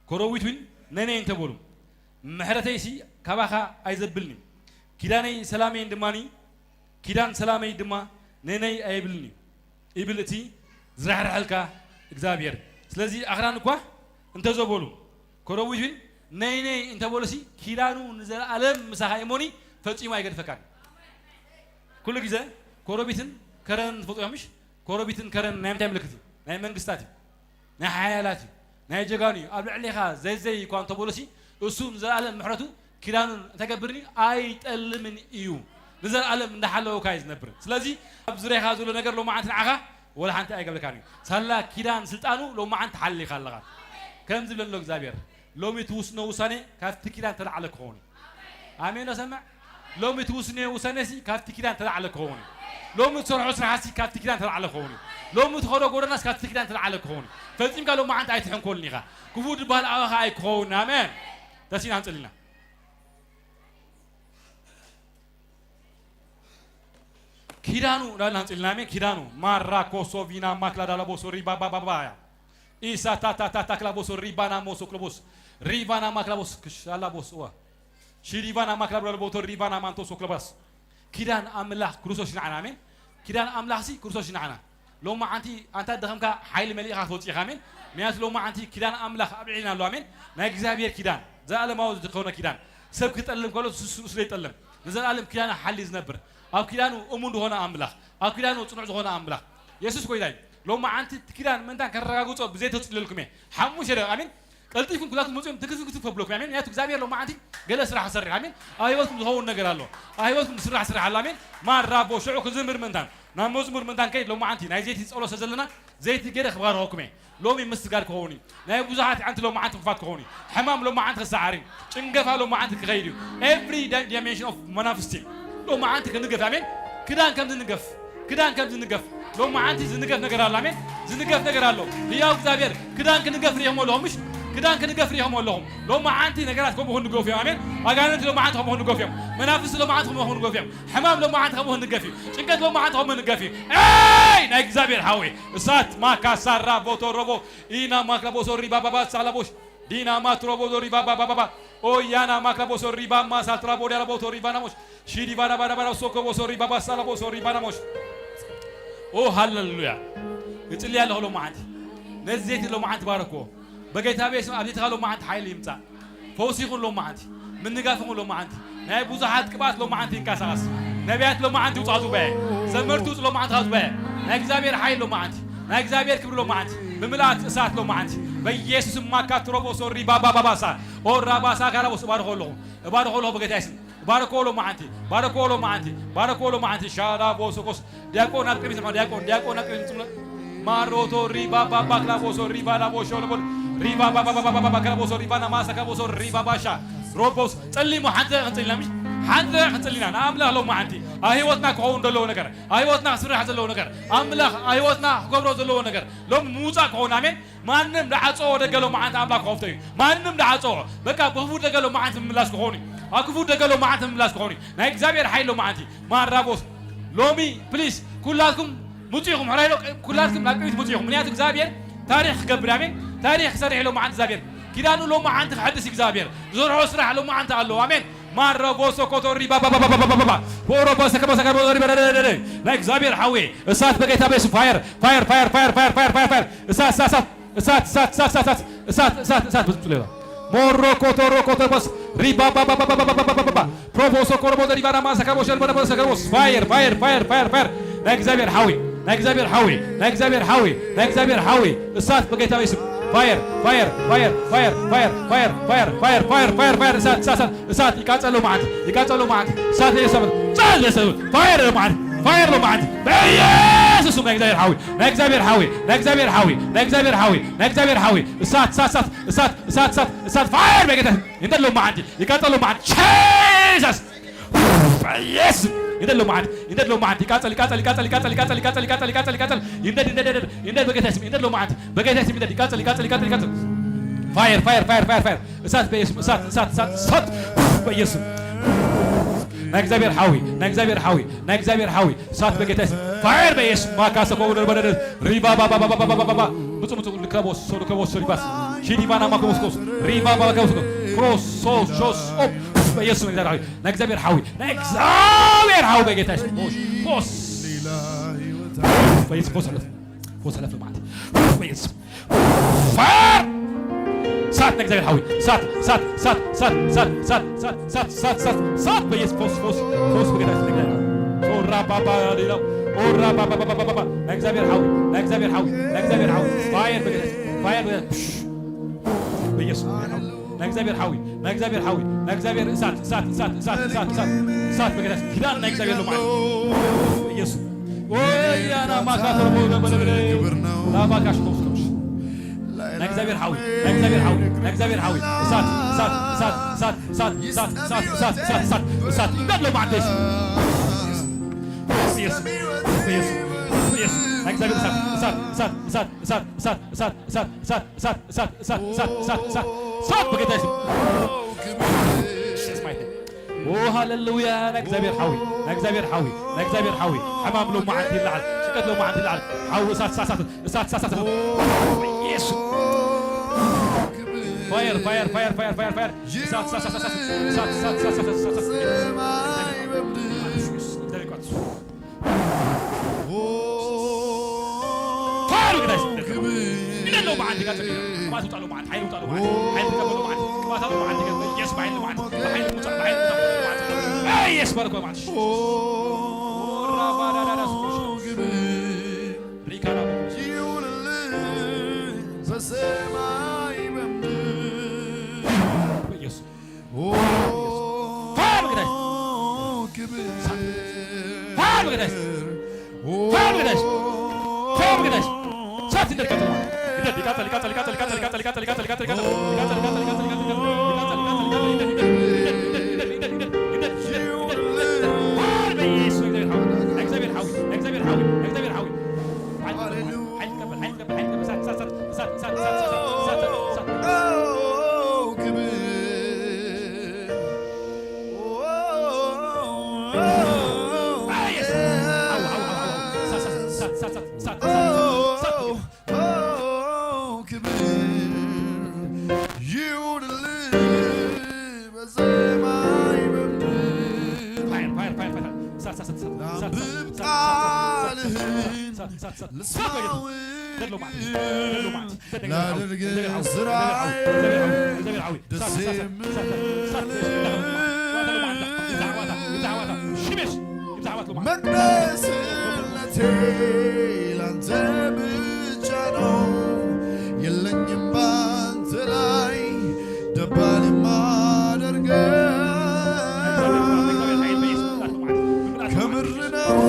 ኮረዊት እውን ነነይ እንተበሉ፣ ምሕረተይሲ ካባኻ ኣይዘብልን እዩ፣ ኪዳነይ ሰላመይን ድማ፣ ኪዳን ሰላመይ ድማ ነነይ ኣይብልን እዩ፣ ይብል እቲ ዝራሕርሐልካ እግዚኣብሔር። ስለዚ ኣኽራን እኳ እንተዘበሉ፣ ኮረዊት እውን ነይ ነይ እንተበሉሲ፣ ኪዳኑ ንዘለኣለም ምሳኻ እሞኒ፣ ፈጺሙ ኣይገድፈካን። ኩሉ ግዜ ኮረቢትን ከረንን ትፈልጡ ኢኹም ምሽ? ኮረቢትን ከረንን ናይ ምንታይ ምልክት እዩ? ናይ መንግስታት እዩ። ናይ ሓያላት እዩ። ናይ ጀጋኑ እዩ። ኣብ ልዕሌኻ ዘይዘይ እኳ እንተበሉሲ፣ እሱ ንዘለኣለም ምሕረቱ ኪዳኑን እንተገብርኒ ኣይጠልምን እዩ። ንዘለኣለም እንዳሓለወካ እዩ ዝነብር። ስለዚ ኣብ ዙርያኻ ዘሎ ነገር ሎማዓንቲ ንዓኻ ወላ ሓንቲ ኣይገብረካን እዩ። ሳላ ኪዳን ስልጣኑ ሎማዓንቲ ሓሊኻ ኣለኻ። ከምዚ ብለሎ እግዚኣብሔር፣ ሎሚ ትውስኖ ውሳኔ ካብቲ ኪዳን ተላዕለ ክኸውን እዩ። ኣሜን ዶ ሰምዕ? ሎሚ ትውስኖ ውሳኔ ሲ ካብቲ ኪዳን ተላዕለ ክኸውን እዩ። ሎሚ ትሰርሖ ስራሕ ሲ ካብቲ ኪዳን ተላዕለ ክኸውን እዩ። ሎሚ ትኸዶ ጎደና ሲ ካብቲ ኪዳን ተላዕለ ክኸውን እዩ። ፈጺምካ ሎማዓንቲ ኣይትሕንኮልን ኢኻ። ክፉእ ዝበሃል ኣባኻ ኣይክኸውን። ኣሜን። ተሲና ንጽልና። ኪዳኑ እንዳልና ንጽልና። ኣሜን። ኪዳኑ ማራ ኮሶ ቪና ማክላ ዳላ ቦሶ ሪባ ባባ ባያ። ኢሳ ታታ ታታ ክላ ቦሶ ሪባና ሞሶ ክሎቦስ። ሪቫና ማክላ ቦስ ክሻላ ቦስ ዋ። ሽሪቫና ማክላ ብራል ቦቶ ሪቫና ማንቶ ሶክሎባስ። ኪዳን ኣምላኽ ክርስቶስ ንዓና። ኣሜን። ኪዳን ኣምላኽ ሲ ክርስቶስ ንዓና። ሎማዓንቲ ኣንታ ደኸምካ ሓይሊ መሊእኻ ክትወጽእ ኢኻ። ኣሜን። ምክንያቱ ሎማዓንቲ ኪዳን ኣምላኽ ኣብ ልዕሌና ኣሎ። ኣሜን። ናይ እግዚኣብሔር ኪዳን፣ ዘላለማዊ ዝኾነ ኪዳን፣ ሰብ ክጠልም ከሎ ንሱ፣ ንሱ ዘይጠልም፣ ንዘለኣለም ኪዳን ሓሊ ዝነብር፣ ኣብ ኪዳኑ እሙን ዝኾነ ኣምላኽ፣ ኣብ ኪዳኑ ጽኑዕ ዝኾነ ኣምላኽ የሱስ ጎይታ እዩ። ሎማዓንቲ እቲ ኪዳን ምእንታን ከረጋግጾ ብዘይ ተጽልልኩም እየ። ሓሙሽተ ደቂቕ። ኣሜን። ቀልጢፍኩም ኩላትኩም መጺኦም ትክፍ ክትፍ ከብለኩም። ኣሜን። ምክንያቱ እግዚኣብሔር ሎማዓንቲ ገለ ስራሕ ክሰርሕ። ኣሜን። ኣብ ህይወትኩም ዝኸውን ነገር ኣሎ። ኣብ ህይወትኩም ዝስራሕ ስራሕ ኣሎ። ኣሜን። ማራ ቦ ሽዑ ክዝምር ምእንታን ናብ መዝሙር ምእንታን ከይድ ሎማዓንቲ ናይ ዘይቲ ጸሎት ስለ ዘለና ዘይቲ ገይረ ክባርኸኩም እየ። ሎሚ ምስጋር ክኸውን እዩ። ናይ ብዙሓት ዓንቲ ሎማዓንቲ ክፋት ክኸውን እዩ። ሕማም ሎማዓንቲ ክሰዓር እዩ። ጭንገፋ ሎማዓንቲ ክኸይድ እዩ። Every di-, dimension of መናፍስቲ ሎማዓንቲ ክንገፍ። ኣሜን። ክዳን ከም ዝንገፍ፣ ክዳን ከም ዝንገፍ ሎማዓንቲ ዝንገፍ ነገር ኣሎ። ኣሜን። ዝንገፍ ነገር ኣሎ። ህያው እግዚኣብሔር ክዳን ክንገፍ ሪኢኹም ኣለኹም። ምሽ ክዳን ክንገፍ ሪኢኹም ኣለኹም። ሎማዓንቲ ነገራት ከምኡ ክንገፉ እዮም። ኣሜን። ኣጋንንቲ ሎማዓንቲ ከምኡ ክንገፉ እዮም። መናፍስቲ ሎማዓንቲ ከምኡ ክንገፉ እዮም። ሕማም ሎማዓንቲ ከምኡ ክንገፍ እዩ። ጭንቀት ሎማዓንቲ ከምኡ ክንገፍ እዩ። ኤይ ናይ እግዚኣብሔር ሓዊ እሳት ማካሳራ ቦቶሮቦ ኢና ማክላ ቦሶ ሪባ ባባ ሳላቦሽ ዲና ማትሮቦ ዞ ሪባ ባባ ባባ ኦያና ማክላ ቦሶ ሪባ ማሳትራ ቦዲያ ቦቶ ሪባ ናሞሽ ሺዲ ባዳ ባዳ ባዳ ሶኮ ቦሶ ሪባ ባሳላ ቦሶ ሪባ ናሞሽ። ኦ ሃሌሉያ። እጽልይ ኣለኹ ሎማዓንቲ ነዚ ዘይቲ ሎማዓንቲ ባረክዎ። በጌታ ቤስም ኣብ ዘይትኻ ሎማዓንቲ ሓይሊ ይምጻእ። ፈውሲ ይኹን ሎማዓንቲ፣ ምንጋፍ ይኹን ሎማዓንቲ። ናይ ብዙሓት ቅብኣት ሎማዓንቲ ይንቀሳቐስ። ነቢያት ሎማዓንቲ ይውጻእ ዙባኤ። ዘመርቲ ውጽእ ሎማዓንቲ ካብ ዙባኤ። ናይ እግዚኣብሔር ሓይል ሎማዓንቲ፣ ናይ እግዚኣብሔር ክብሪ ሎማዓንቲ፣ ብምልኣት እሳት ሎማዓንቲ። በኢየሱስ ማካ ትሮቦሶ ሪባባባባሳ ኦራባሳ ካራቦስ እባርኾ ኣለኹ፣ እባርኾ ኣለኹ በጌታ የሱስ። ባርኮ ሎማዓንቲ፣ ባርኮ ሎማዓንቲ፣ ባርኮ ሎማዓንቲ። ሻዳ ቦሶኮስ ዲያቆን ኣብ ቅድሚት ንሕና ዲያቆን፣ ዲያቆን ኣብ ቅድሚት ንጽምለ-፣ ማሮቶ ሪባ ባባ ክላቦሶ ሪባ ላቦሾ ለቦል ሪባ ባባ ባባ ባባ ክላቦሶ ሪባ ናማሳ ክላቦሶ ሪባ ባሻ ሮቦስ ጸሊሙ ሓንቲ ክንጽልና ምሽ ሓንቲ ክንጽልና ንኣምላኽ ሎማዓንቲ ኣብ ህይወትና ክኸውን ዘለዎ ነገር ኣብ ህይወትና ክስራሕ ዘለዎ ነገር ኣምላኽ ኣብ ህይወትና ክገብሮ ዘለዎ ነገር ሎም ምውጻእ ክኸውን ኣሜን። ማንም ደዓጾ ደገ ሎማዓንቲ ኣምላኽ ክኸፍቶ እዩ። ማንም ደዓጾ በቃ ብክፉ ደገ ሎማዓንቲ ምምላስ ክኸውን እዩ። ኣብ ክፉ ደገ ሎማዓንቲ ምምላስ ክኸውን እዩ። ናይ እግዚኣብሔር ሓይል ሎማዓንቲ ማራቦስ ሎሚ ፕሊስ ኩላትኩም ምጹ ኢኹም ሕራይ ሎ ኩላትኩም ናብ ቅድሚት ምጹ ኢኹም። ምክንያቱ እግዚኣብሔር ታሪኽ ክገብር ኣሜን። ታሪኽ ክሰርሕ ሎማዓንቲ እግዚኣብሔር ኪዳኑ ሎማዓንቲ ክሕድስ እግዚኣብሔር ዝሰርሖ ስራሕ ሎማዓንቲ ኣለዎ ኣሜን። ማራቦሶ ኮቶሪ ባባባባባባባ ፖሮቦሰ ከቦሰ ከቦሰ ሪበረረረረ ናይ እግዚኣብሔር ሓዌ እሳት በጌታ በስም ፋየር ፋየር ፋየር ፋየር ፋየር ፋየር ፋየር ፋየር እሳት እሳት እሳት እሳት እሳት እሳት እሳት እሳት እሳት እሳት እሳት እሳት በስም ጽለላ ሞሮ ኮቶሮ ኮቶር በስ ሪባባባባባባባባባ ፕሮቦሶ ኮሮቦ ዘሪባና ማሰከቦ ሸርበረ በሰከቦስ ፋየር ፋየር ፋየር ፋየር ፋየር ናይ እግዚኣብሔር ሓዊ ናይ እግዚኣብሔር ሓዊ ናይ እግዚኣብሔር ሓዊ ናይ እግዚኣብሔር ሓዊ እሳት በጌታ በስም ፋየር ፋየር ፋየር ፋየር ፋየር ፋየር ፋየር ፋየር ፋየር ፋየር ፋየር ፋየር እሳት እሳት እሳት እሳት ይቃጸሉ መዓት ይቃጸሉ መዓት እሳት የሰብን ጻል የሰብን ፋየር መዓት ፋየር መዓት በኢየሱስ ናይ እግዚኣብሔር ሓዊ ናይ እግዚኣብሔር ሓዊ ናይ እግዚኣብሔር ሓዊ ናይ እግዚኣብሔር ሓዊ ናይ እግዚኣብሔር ሓዊ እሳት እሳት እሳት እሳት እሳት እሳት እሳት ፋየር በጌታ ይንደድ ሎማዓንቲ ይቃጸል ሎማዓንቲ ጂሰስ ኢየሱስ ይንደድ ሎማዓንቲ ይንደድ ሎማዓንቲ ይቃጸል ይቃጸል ይቃጸል ይቃጸል ይቃጸል ይቃጸል ይቃጸል ይቃጸል ይንደድ ይንደድ ይንደድ ይንደድ በጌታ ስም ይንደድ ሎማዓንቲ በጌታ ስም ይንደድ ይቃጸል ይቃጸል ይቃጸል ይቃጸል ፋየር ፋየር ፋየር ፋየር ፋየር እሳት በኢየሱስ እሳት እሳት እሳት እሳት በኢየሱስ ናይ እግዚኣብሔር ሓዊ ናይ እግዚኣብሔር ሓዊ ናይ እግዚኣብሔር ሓዊ እሳት በጌታ ስም ፋየር በኢየሱስ ማካሰ ኮ ወደ በደደ ሪባ ባባ ባባ ባባ ባባ ምጹ ምጹ ልከቦስ ሶ ልከቦስ ሶ ሪባስ ሺዲባና ማኮስ ኮስ ሪባ ባባ ከውስ ኮስ ፕሮሶ ሾስ ኦ በኢየሱስ ናይ እግዚኣብሔር ሓዊ ናይ እግዚኣብሔር ሓዊ ናይ እግዚኣብሔር ሓዊ በጌታ ስም ፎስ ፎስ በኢየሱስ ፎስ ለፍ ፎስ ለፍ ማለት በኢየሱስ ፋር ሳት ናይ እግዚኣብሔር ሓዊ ሳት ሳት ሳት ሳት ሳት ሳት ሳት ሳት ሳት ሳት ሳት ሳት ሳት በኢየሱስ ፎስ ፎስ ፎስ በጌታ ስም ናይ እግዚኣብሔር ሓዊ ኦራ ባባ ሌላ ኦራ ባባ ባባ ባባ ናይ እግዚኣብሔር ሓዊ ናይ እግዚኣብሔር ሓዊ ናይ እግዚኣብሔር ሓዊ ፋየር በጌታ ስም ፋየር በጌታ ስም በኢየሱስ ናይ እግዚኣብሔር ሓዊ ናይ እግዚኣብሔር ሓዊ ናይ እግዚኣብሔር እሳት እሳት እሳት እሳት እሳት እሳት እሳት በጌታ ስም ኪዳን ናይ እግዚኣብሔር ሎማዓንቲ ኢየሱስ ወያና ማካተር ሞገ በለበለ ላባካሽ ኮስቶሽ ናይ እግዚኣብሔር ሓዊ ናይ እግዚኣብሔር ሓዊ ናይ እግዚኣብሔር ሓዊ እሳት እሳት እሳት እሳት እሳት እሳት እሳት እሳት እሳት እሳት እሳት እሳት ይንደድ ሎማዓንቲ ኢየሱስ ኢየሱስ ኢየሱስ ኢየሱስ ናይ እግዚኣብሔር እሳት እሳት እሳት እሳት እሳት እሳት እሳት እሳት እሳት እሳት እሳት እሳት እሳት እሳት እሳት እሳት እሳት በጌታ ስም ኦ ሃሌሉያ ናይ እግዚኣብሔር ሓዊ ናይ እግዚኣብሔር ሓዊ ናይ እግዚኣብሔር ሓዊ ሕማም ሎማዓንቲ ይለዓል ጭንቀት ሎማዓንቲ ይለዓል ሓዊ እሳት እሳት እሳት እሳት እሳት እሳት ኢየሱስ ፋየር ፋየር ፋየር ፋየር ፋየር ፋየር እሳት እሳት እሳት እሳት እሳት እሳት እሳት እሳት እሳት ፋየር ግዳይ ይለለው መዓት ይጋጥም ይለለው መዓት ይውጣ ለው መዓት ሓይል ይውጣ ለው መዓት ይውጣ ለው መዓት ይገዝ ኢየሱስ በሓይል መዓት በሓይል ይውጣ በሓይል ይውጣ ለው መዓት ኢየሱስ ባርኮ መዓት ራባዳዳዳ ሪካና በሰማይ በምድር በኢየሱስ ፋር ግዳይ ፋር ግዳይ ፋር ግዳይ ፋር ግዳይ ሳት እንደቀጥል ይቀጥል ይቀጥል ይቀጥል ይቀጥል ይቀጥል ይቀጥል ይቀጥል ይቀጥል ይቀጥል ይቀጥል ላደርግ ስራዬ ደስ የሚል መቅደስነቴ ላንተ ብቻ ነው። የለኝም ባንተ ላይ ደባል የማደርገው ከምር ነው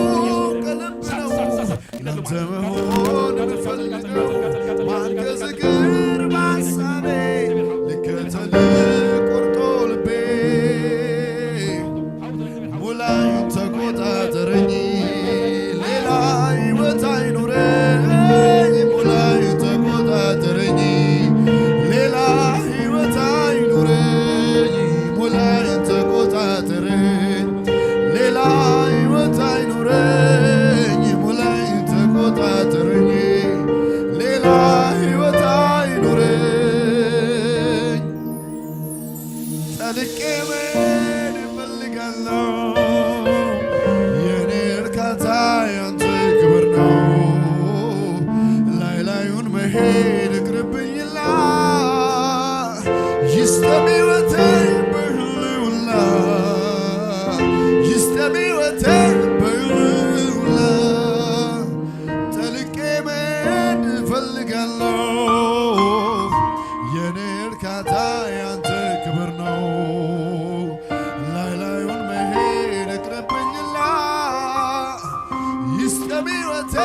ከልብ ነው ላንተ መሆን ማልቀስ እግር ባሳቤ ልከተል ቆርጦ ልቤ ሙላይ ተቆጣጠረኝ ሌላ ህይወት አይኑረኝ ሙላይ ተቆጣጠረኝ ሌላ ህይወት አይኑረኝ ሙላይ ተቆጣጠረኝ ሌላ ህይወት አይኑረኝ ሙላይ ተቆጣጠረኝ ሌላ ህይወት አይኑረኝ ጠልቄ መሄድ እፈልጋለሁ የኔ እርካታ ያንተ ክብር ነው ላይ ላዩን መሄድ እቅርብኝላ ይስጠም ህይወቴ በህልውና ይስጠም ህይወቴ በህልውና ጠልቄ መሄድ እፈልጋለሁ የኔ እርካታ ያንተ ክብር ነው ላይ ላዩን መሄድ እቅረብኝላ ይስጠም ህይወቴ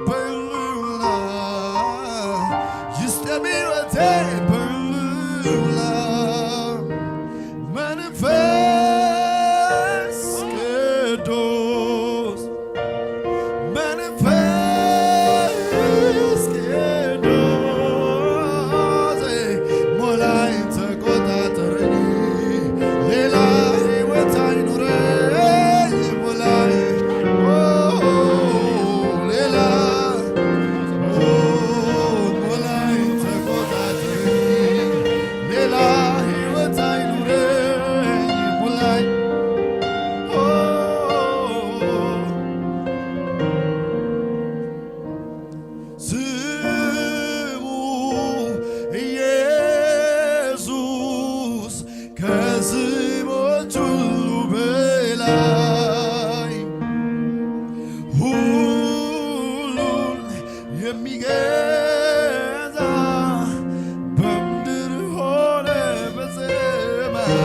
በህልውና ይስጠም ህይወቴ በህልውና መንፈስ ቅዱስ መንፈስ ቅዱስ ሞላኝ ተቆጣጠረኝ ሌላ ህይወት አይኑረኝ ሞላኝ ኦ ሌላ ኦ ሞላኝ ተቆጣጠረኝ ሌላ ህይወት አይኑረኝ ሞላኝ ኦ ስሙ ኢየሱስ ከስሞች ሁሉ በላይ ሁሉን የሚገዛ በምድር ሆነ በሰማይ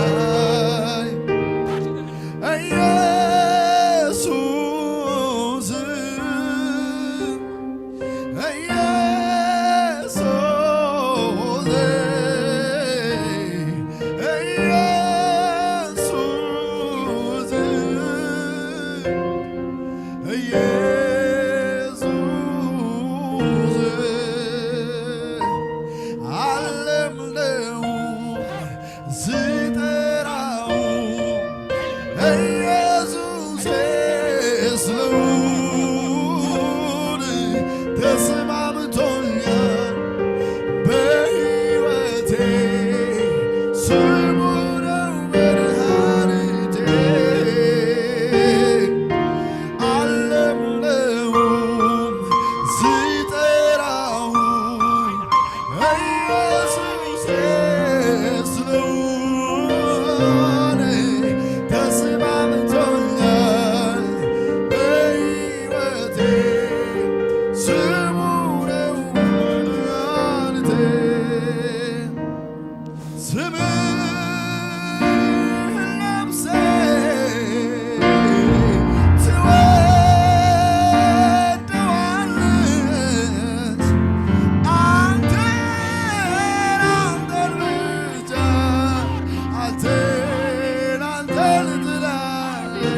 ኢየሱስ ኢየሱስ ኢየሱስ ኢየሱስ ዓለም ነው ስጠራው ኢየሱስ ስለውን ተስማምቶኛል በሕይወቴ ስሙ ነው መድኃኒቴ ዓለም ነው ስጠራው ኢየሱስ ስለሆነ ተስማምቶኛል በሕይወቴ ስሙ ነው መድኃኒቴ። ስምህን ነፍሴ ትወደዋለች፣ አንተን፣ አንተን ብቻ፣ አንተን፣ አንተን ትላለች።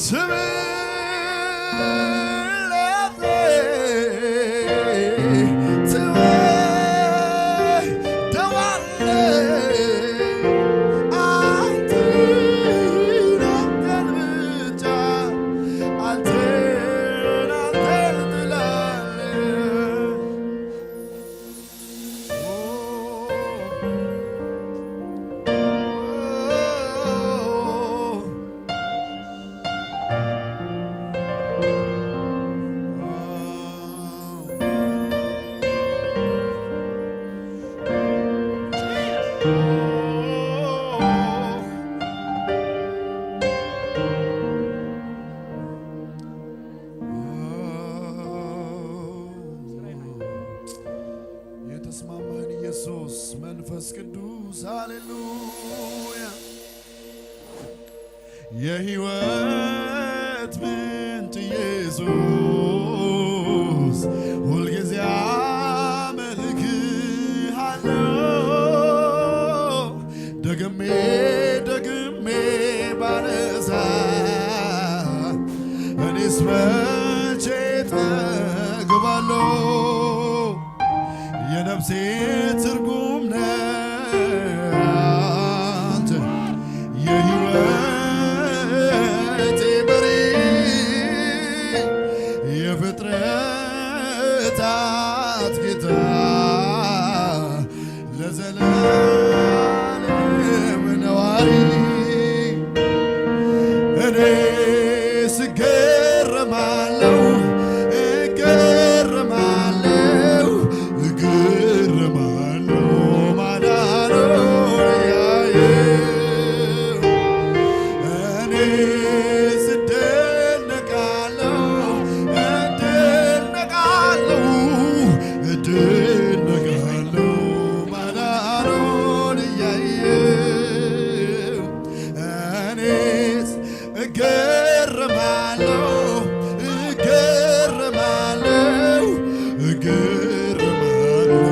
ስምህን ነፍሴ ትወደዋለች፣ አንተን፣ አንተን ብቻ፣ አንተን፣ አንተን ትላለች። የተስማማህን ኢየሱስ መንፈስ ቅዱስ ሃሌሉያ የሕይወት ምንጭ ኢየሱስ ሁልጊዜ አመልክሃለሁ፣ ደግሜ ደግሜ ባነሳ፣ እኔስ መቼ ጠግባለሁ? የነፍሴ ትርጉም ነህ አንተ፣ የሕይወቴ መሪ፣ የፍጥረታት ጌታ፣ ለዘላለም ነዋሪ። እኔስ እገረማለሁ፣ እገረማለሁ፣ እገረማለሁ ማዳኑን ያየሁ። እኔስ እደነቃለሁ፣ እደነቃለሁ፣ እደነቃለሁ ማዳኑን እያየሁ። እኔስ እገረማለሁ፣ እገረማለሁ፣ እገረማለሁ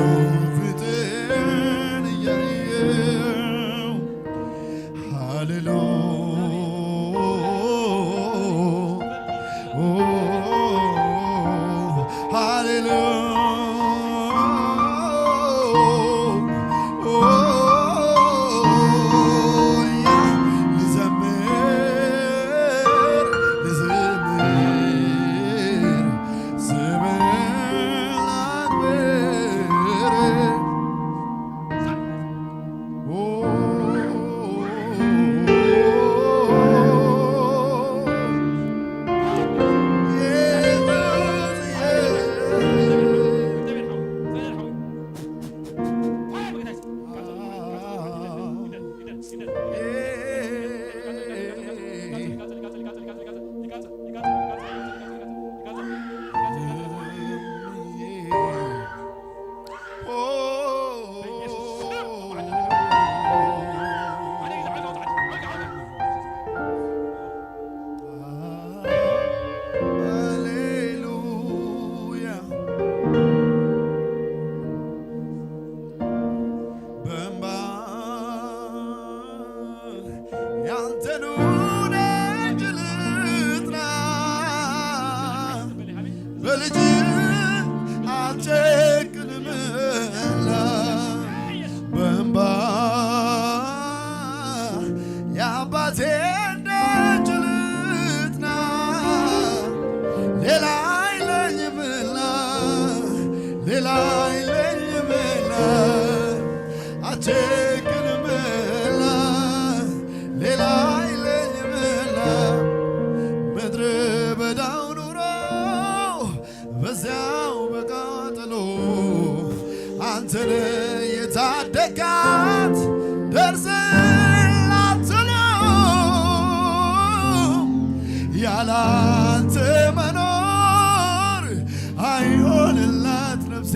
ፊትህን እያየሁ። ሃሌሉ-፣ ሃሌሉ-፣ ልዘምር፣ ልዘምር፣ ስምህን ላክብር። ሃሌሉያ። በእንባ ያንተኑ ደጅ ልጥና፣ በልጅ አልጨክንምና፣ በእንባ የአባቴን ደጅ ልጥና፣ ሌላ የለኝምና፣ ሌላ የለኝምና፣ አልቸግርምና፣ ሌላ የለኝምና። ምድረ በዳው ኑሮ በዚያው በቃጠሎ አንተን የታደጋት ደርሰህላት ቶሎ። ያለ አንተ መኖር አይሆንላት ነፍሴ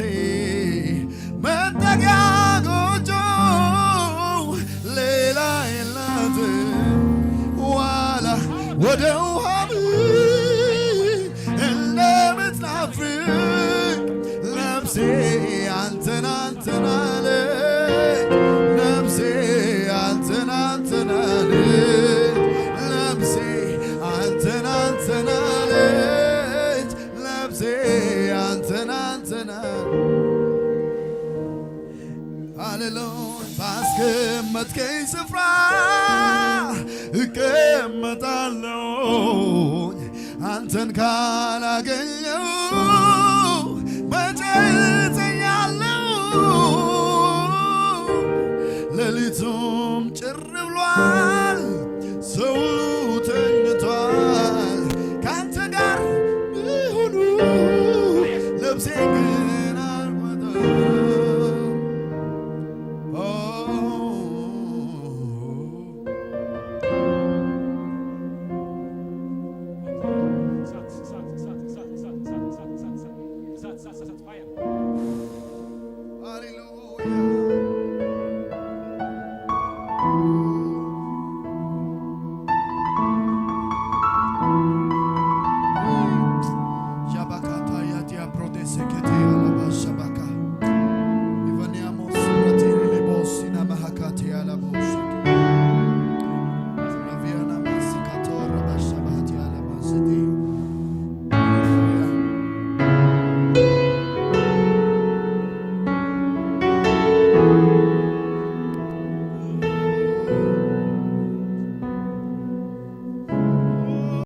መጠጊያ ጎጆ ሌላ የላት። ዋላ ወደ ውሃ ምንጭ እንደምትናፍቅ ነፍሴ አንተን አንተን አለች። ነፍሴ አንተን አንተን አለች። ነፍሴ አንተን አንተን አለች። ነፍሴ አንተን አንተን አለች። ሃሌሉያ። ባስቀመጥከኝ ስፍራ እቀመጣለሁ፣ አንተን ካላገኘው መቼ እተኛለሁ? ሌሊቱም ጭር ብሎ